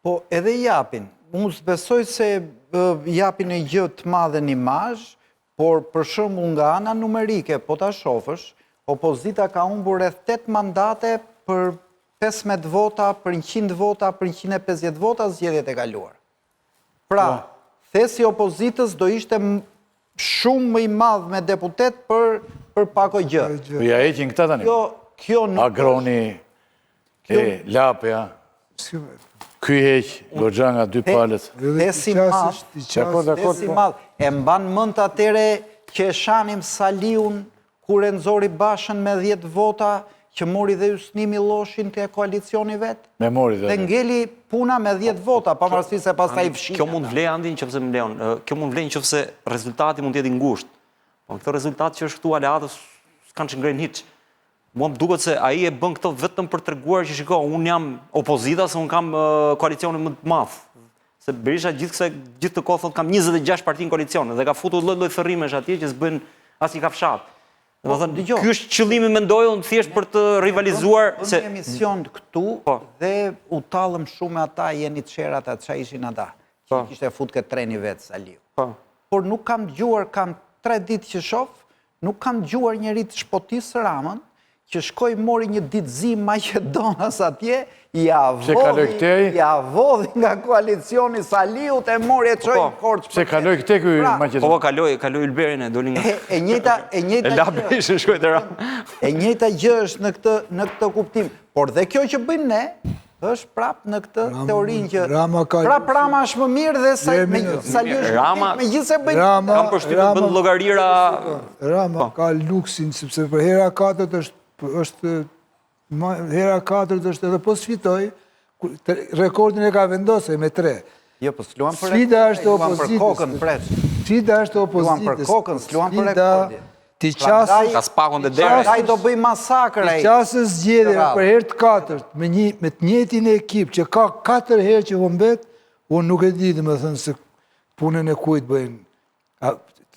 Po edhe japin. Unë s'besoj se japin një gjë të madhe në imazh, por për shembull nga ana numerike, po ta shofësh, opozita ka humbur rreth 8 mandate për 15 vota, për 100 vota, për 150 vota zgjedhjet e kaluara. Pra, po. thesi i opozitës do ishte shumë më i madh me deputet për për pako gjë. Po ja heqin këta tani. Kjo kjo nuk Agroni e Lapja. Ky heq goxha nga dy palët. Thesi i madh, thesi i po. madh. E mban mend atëre që e shanim Saliun Kur e nxori Bashën me 10 vota, që mori dhe Hysni Milloshin te koalicioni vet. Me mori dhe. Dhe ngeli puna me 10 vota, pavarësisht se pastaj i fshin. Kjo mund të vlejë Andi nëse më lejon. Kjo mund të vlejë nëse rezultati mund të jetë i ngushtë. Po këtë rezultat që është këtu aleatët s'kanë ç'ngrenë hiç. Mua më duket se ai e bën këtë vetëm për të treguar që shiko, unë jam opozita se unë kam koalicionin më të madh. Se Berisha gjithë kësaj gjithë këtë kohë thotë kam 26 parti në koalicion dhe ka futur lloj-lloj thërrimesh atje që s'bëjnë asnjë kafshatë. Domethënë, po, ky është qëllimi mendoj unë thjesht për të rivalizuar se një emision këtu po. dhe u tallëm shumë me ata jeniçerat atë ça ishin ata. Që po. kishte fut këtë treni vetë Saliu. Po. Por nuk kam dëgjuar, kam tre ditë që shof, nuk kam dëgjuar njeri të shpotisë Ramën, që shkoi mori një ditëzi maqedonas atje, ia vodhi, ia vodhi nga koalicioni Saliut e mori e çoi po, në Korçë. Pse kaloi këtej ky pra, Maqedon? Po, po kaloi, kaloi Ylberin e doli nga. E, e njëjta, e njëjta. E la Berishën shkoi te Rama. E njëjta gjë është në këtë në këtë kuptim. Por dhe kjo që bëjmë ne, është prap në këtë teorinë që Rama ka prap Rama është më mirë dhe sa me Saliu është Rama megjithëse bëjnë Rama kam përshtypjen bën llogarira Rama po. ka luksin sepse për hera katërt është është hera katërt është edhe po s'fitoi rekordin e ka vendosur me 3. Jo, po s'luan për Sfida është e opozitës. Luan për kokën, preç. Sfida është e opozitës. Luan për kokën, s'luan për rekordin. T'i qasësh... Ka SPAK-un te dera. Prandaj do bëj masakër ai. T'i qasësh zgjedhjeve për herë të katërt, me, një, me të njëjtin ekip që ka katër herë që humbet, unë nuk e di, domethënë se punën e kujt bëjnë. A,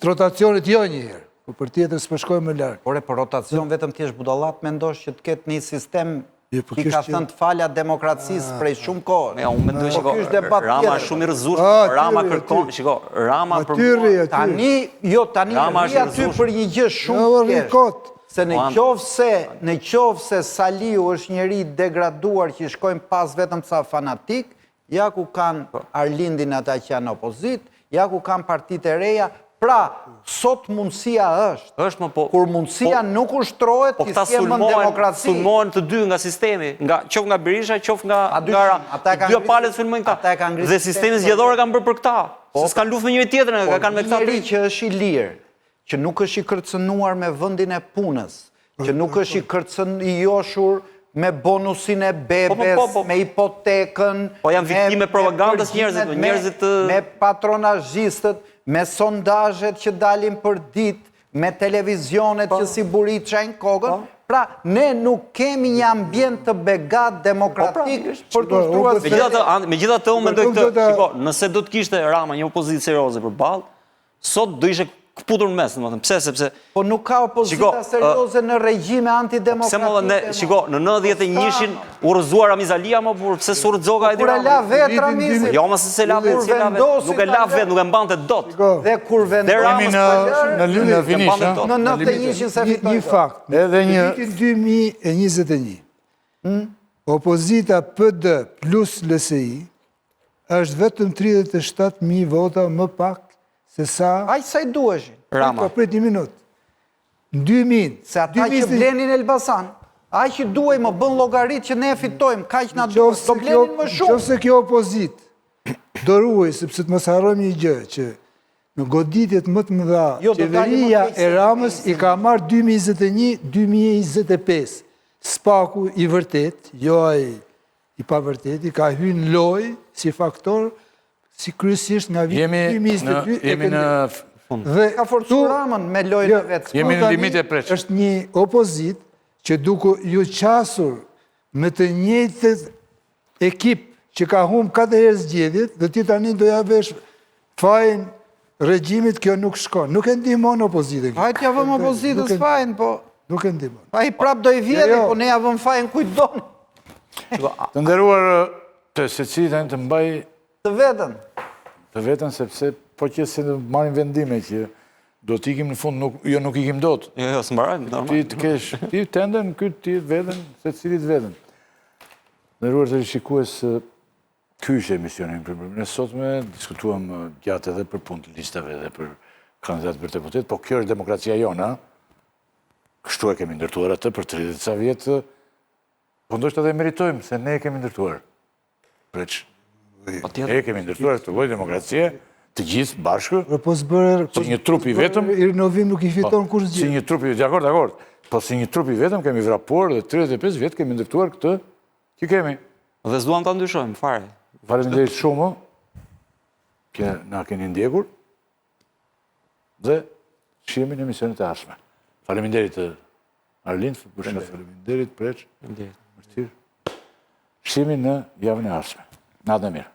rotacionit jo një herë, po për tjetër s'po shkojmë më larg. Ore, për rotacion vetëm ti je budalla të mendosh që të ketë një sistem Po I ka thënë të falja demokracisë ah. prej shumë kohë. Ja, unë mendoj po që Rama është shumë i rrëzueshëm. Ah, Rama kërkon, shiko, Rama për mua. Tani, jo, tani Rama është aty për një gjë shumë të thjeshtë. Se në qoftë se, në qoftë se Saliu është njeri i degraduar që i shkojnë pas vetëm ca fanatikë, Ja ku kanë po. Arlindin ata që janë në opozitë, ja ku kanë partitë e reja, pra, sot mundësia është. Është më po. Kur mundësia po, nuk ushtrohet, po ti s'ke më demokraci. Sulmohen të dy nga sistemi, nga, qoftë nga Berisha, qoftë nga, nga Rama. Ata e kanë dy palët sulmojnë këta. Ata e kanë Dhe sistemin zgjedhor e kanë bërë për këta. Po, se s'kanë luftë me njëri tjetrin, e kanë me këta. Njeri që është i lirë, që nuk është i kërcënuar me vendin e punës, që nuk është i kërcën i joshur me bonusin e po, po, bebes, po, me hipotekën, po janë viktimë e propagandës njerëzit, njerëzit me patronazhistët, me sondazhet që dalin për ditë, me televizionet që si buri çajnë kokën, pra ne nuk kemi një ambient të begatë demokratik për të ushtruar Megjithatë, megjithatë unë mendoj këtë, shiko, nëse do të kishte Rama një opozitë serioze përballë, Sot do ishte këputur në mes, domethënë. Pse? Sepse Po nuk ka opozita serioze në regjime antidemokratike. Pse mo ne, shiko, në 91-shin u rrëzua Ramiz Alia, mo por pse s'u rrëzoka Edi Rama? Kur e la vetë Ramizi. Jo, mos se la vetë, si la vetë, nuk e la vetë, nuk e mbante dot. Dhe kur vendosi në në në finish, në 91-shin s'e fitoi. Një fakt, edhe një vitin 2021. Hmm? Opozita PD plus LSI është vetëm 37.000 vota më pak se sa... Aq sa i duheshin. Rama. Po prit një minutë. Në 2000... Se ata që blenin Elbasan, aq i duhej më bën llogaritë që ne fitojmë, kaq na duhet, do blenin më shumë. Në qoftë se kjo opozitë do ruhej, sepse të mos harrojmë një gjë, që në goditjet më të mëdha, jo, qeveria e Ramës i ka marrë 2021-2025. SPAK-u i vërtetë, jo ai i pavërteti, ka hy në lojë si faktor, si kryesisht nga viti 2022 Jemi në fund. Dhe ka forcuar Ramën me lojën e jo, vet. Jemi në limite Preç. Është një opozitë që duke iu qasur me të njëjtët ekip që ka humb katër herë zgjedhjet dhe ti tani do ja vesh fajin regjimit kjo nuk shkon. Nuk e ndihmon opozitën. Hajt ja vëmë opozitës fajin, po nuk e ndihmon. Ai prap do i vjedhë, jo, jo. po ne ja vëmë fajin kujt doni. Të nderuar të secili tani të mbaj të vetën. Të vetën sepse po që se të marrim vendime që do të ikim në fund, nuk, jo nuk ikim dot. Jo, jo, s'mbarojmë, normal. Ti të kesh, ti tënden, ky ti vetën, secili të vetën. Të nderuar teleshikues, Ky ishte emisioni për mbrëmjen e sotme, diskutuam gjatë edhe për punë të listave dhe për kandidatë për deputet, po kjo është demokracia jonë, kështu e kemi ndërtuar atë për 30 ca vjet, po ndoshta edhe e meritojmë se ne e kemi ndërtuar. Preç, ne e kemi ndërtuar këtë lloj demokracie, të gjithë bashkë, po, po s'bërë, si një trup i vetëm, i rinovim nuk i fiton po, kur zgjedh. Si një trup i, dakord, dakord, po si një trup i vetëm kemi vrapuar dhe 35 vjet kemi ndërtuar këtë Që kemi. Dhe s'duam ta ndryshojmë, fare. Faleminderit shumë që na keni ndjekur dhe shihemi në emisionet e ardhshme. Faleminderit Arlind, faleminderit Preç. Faleminderit. Shihemi në javën e ardhshme. Natën e mirë.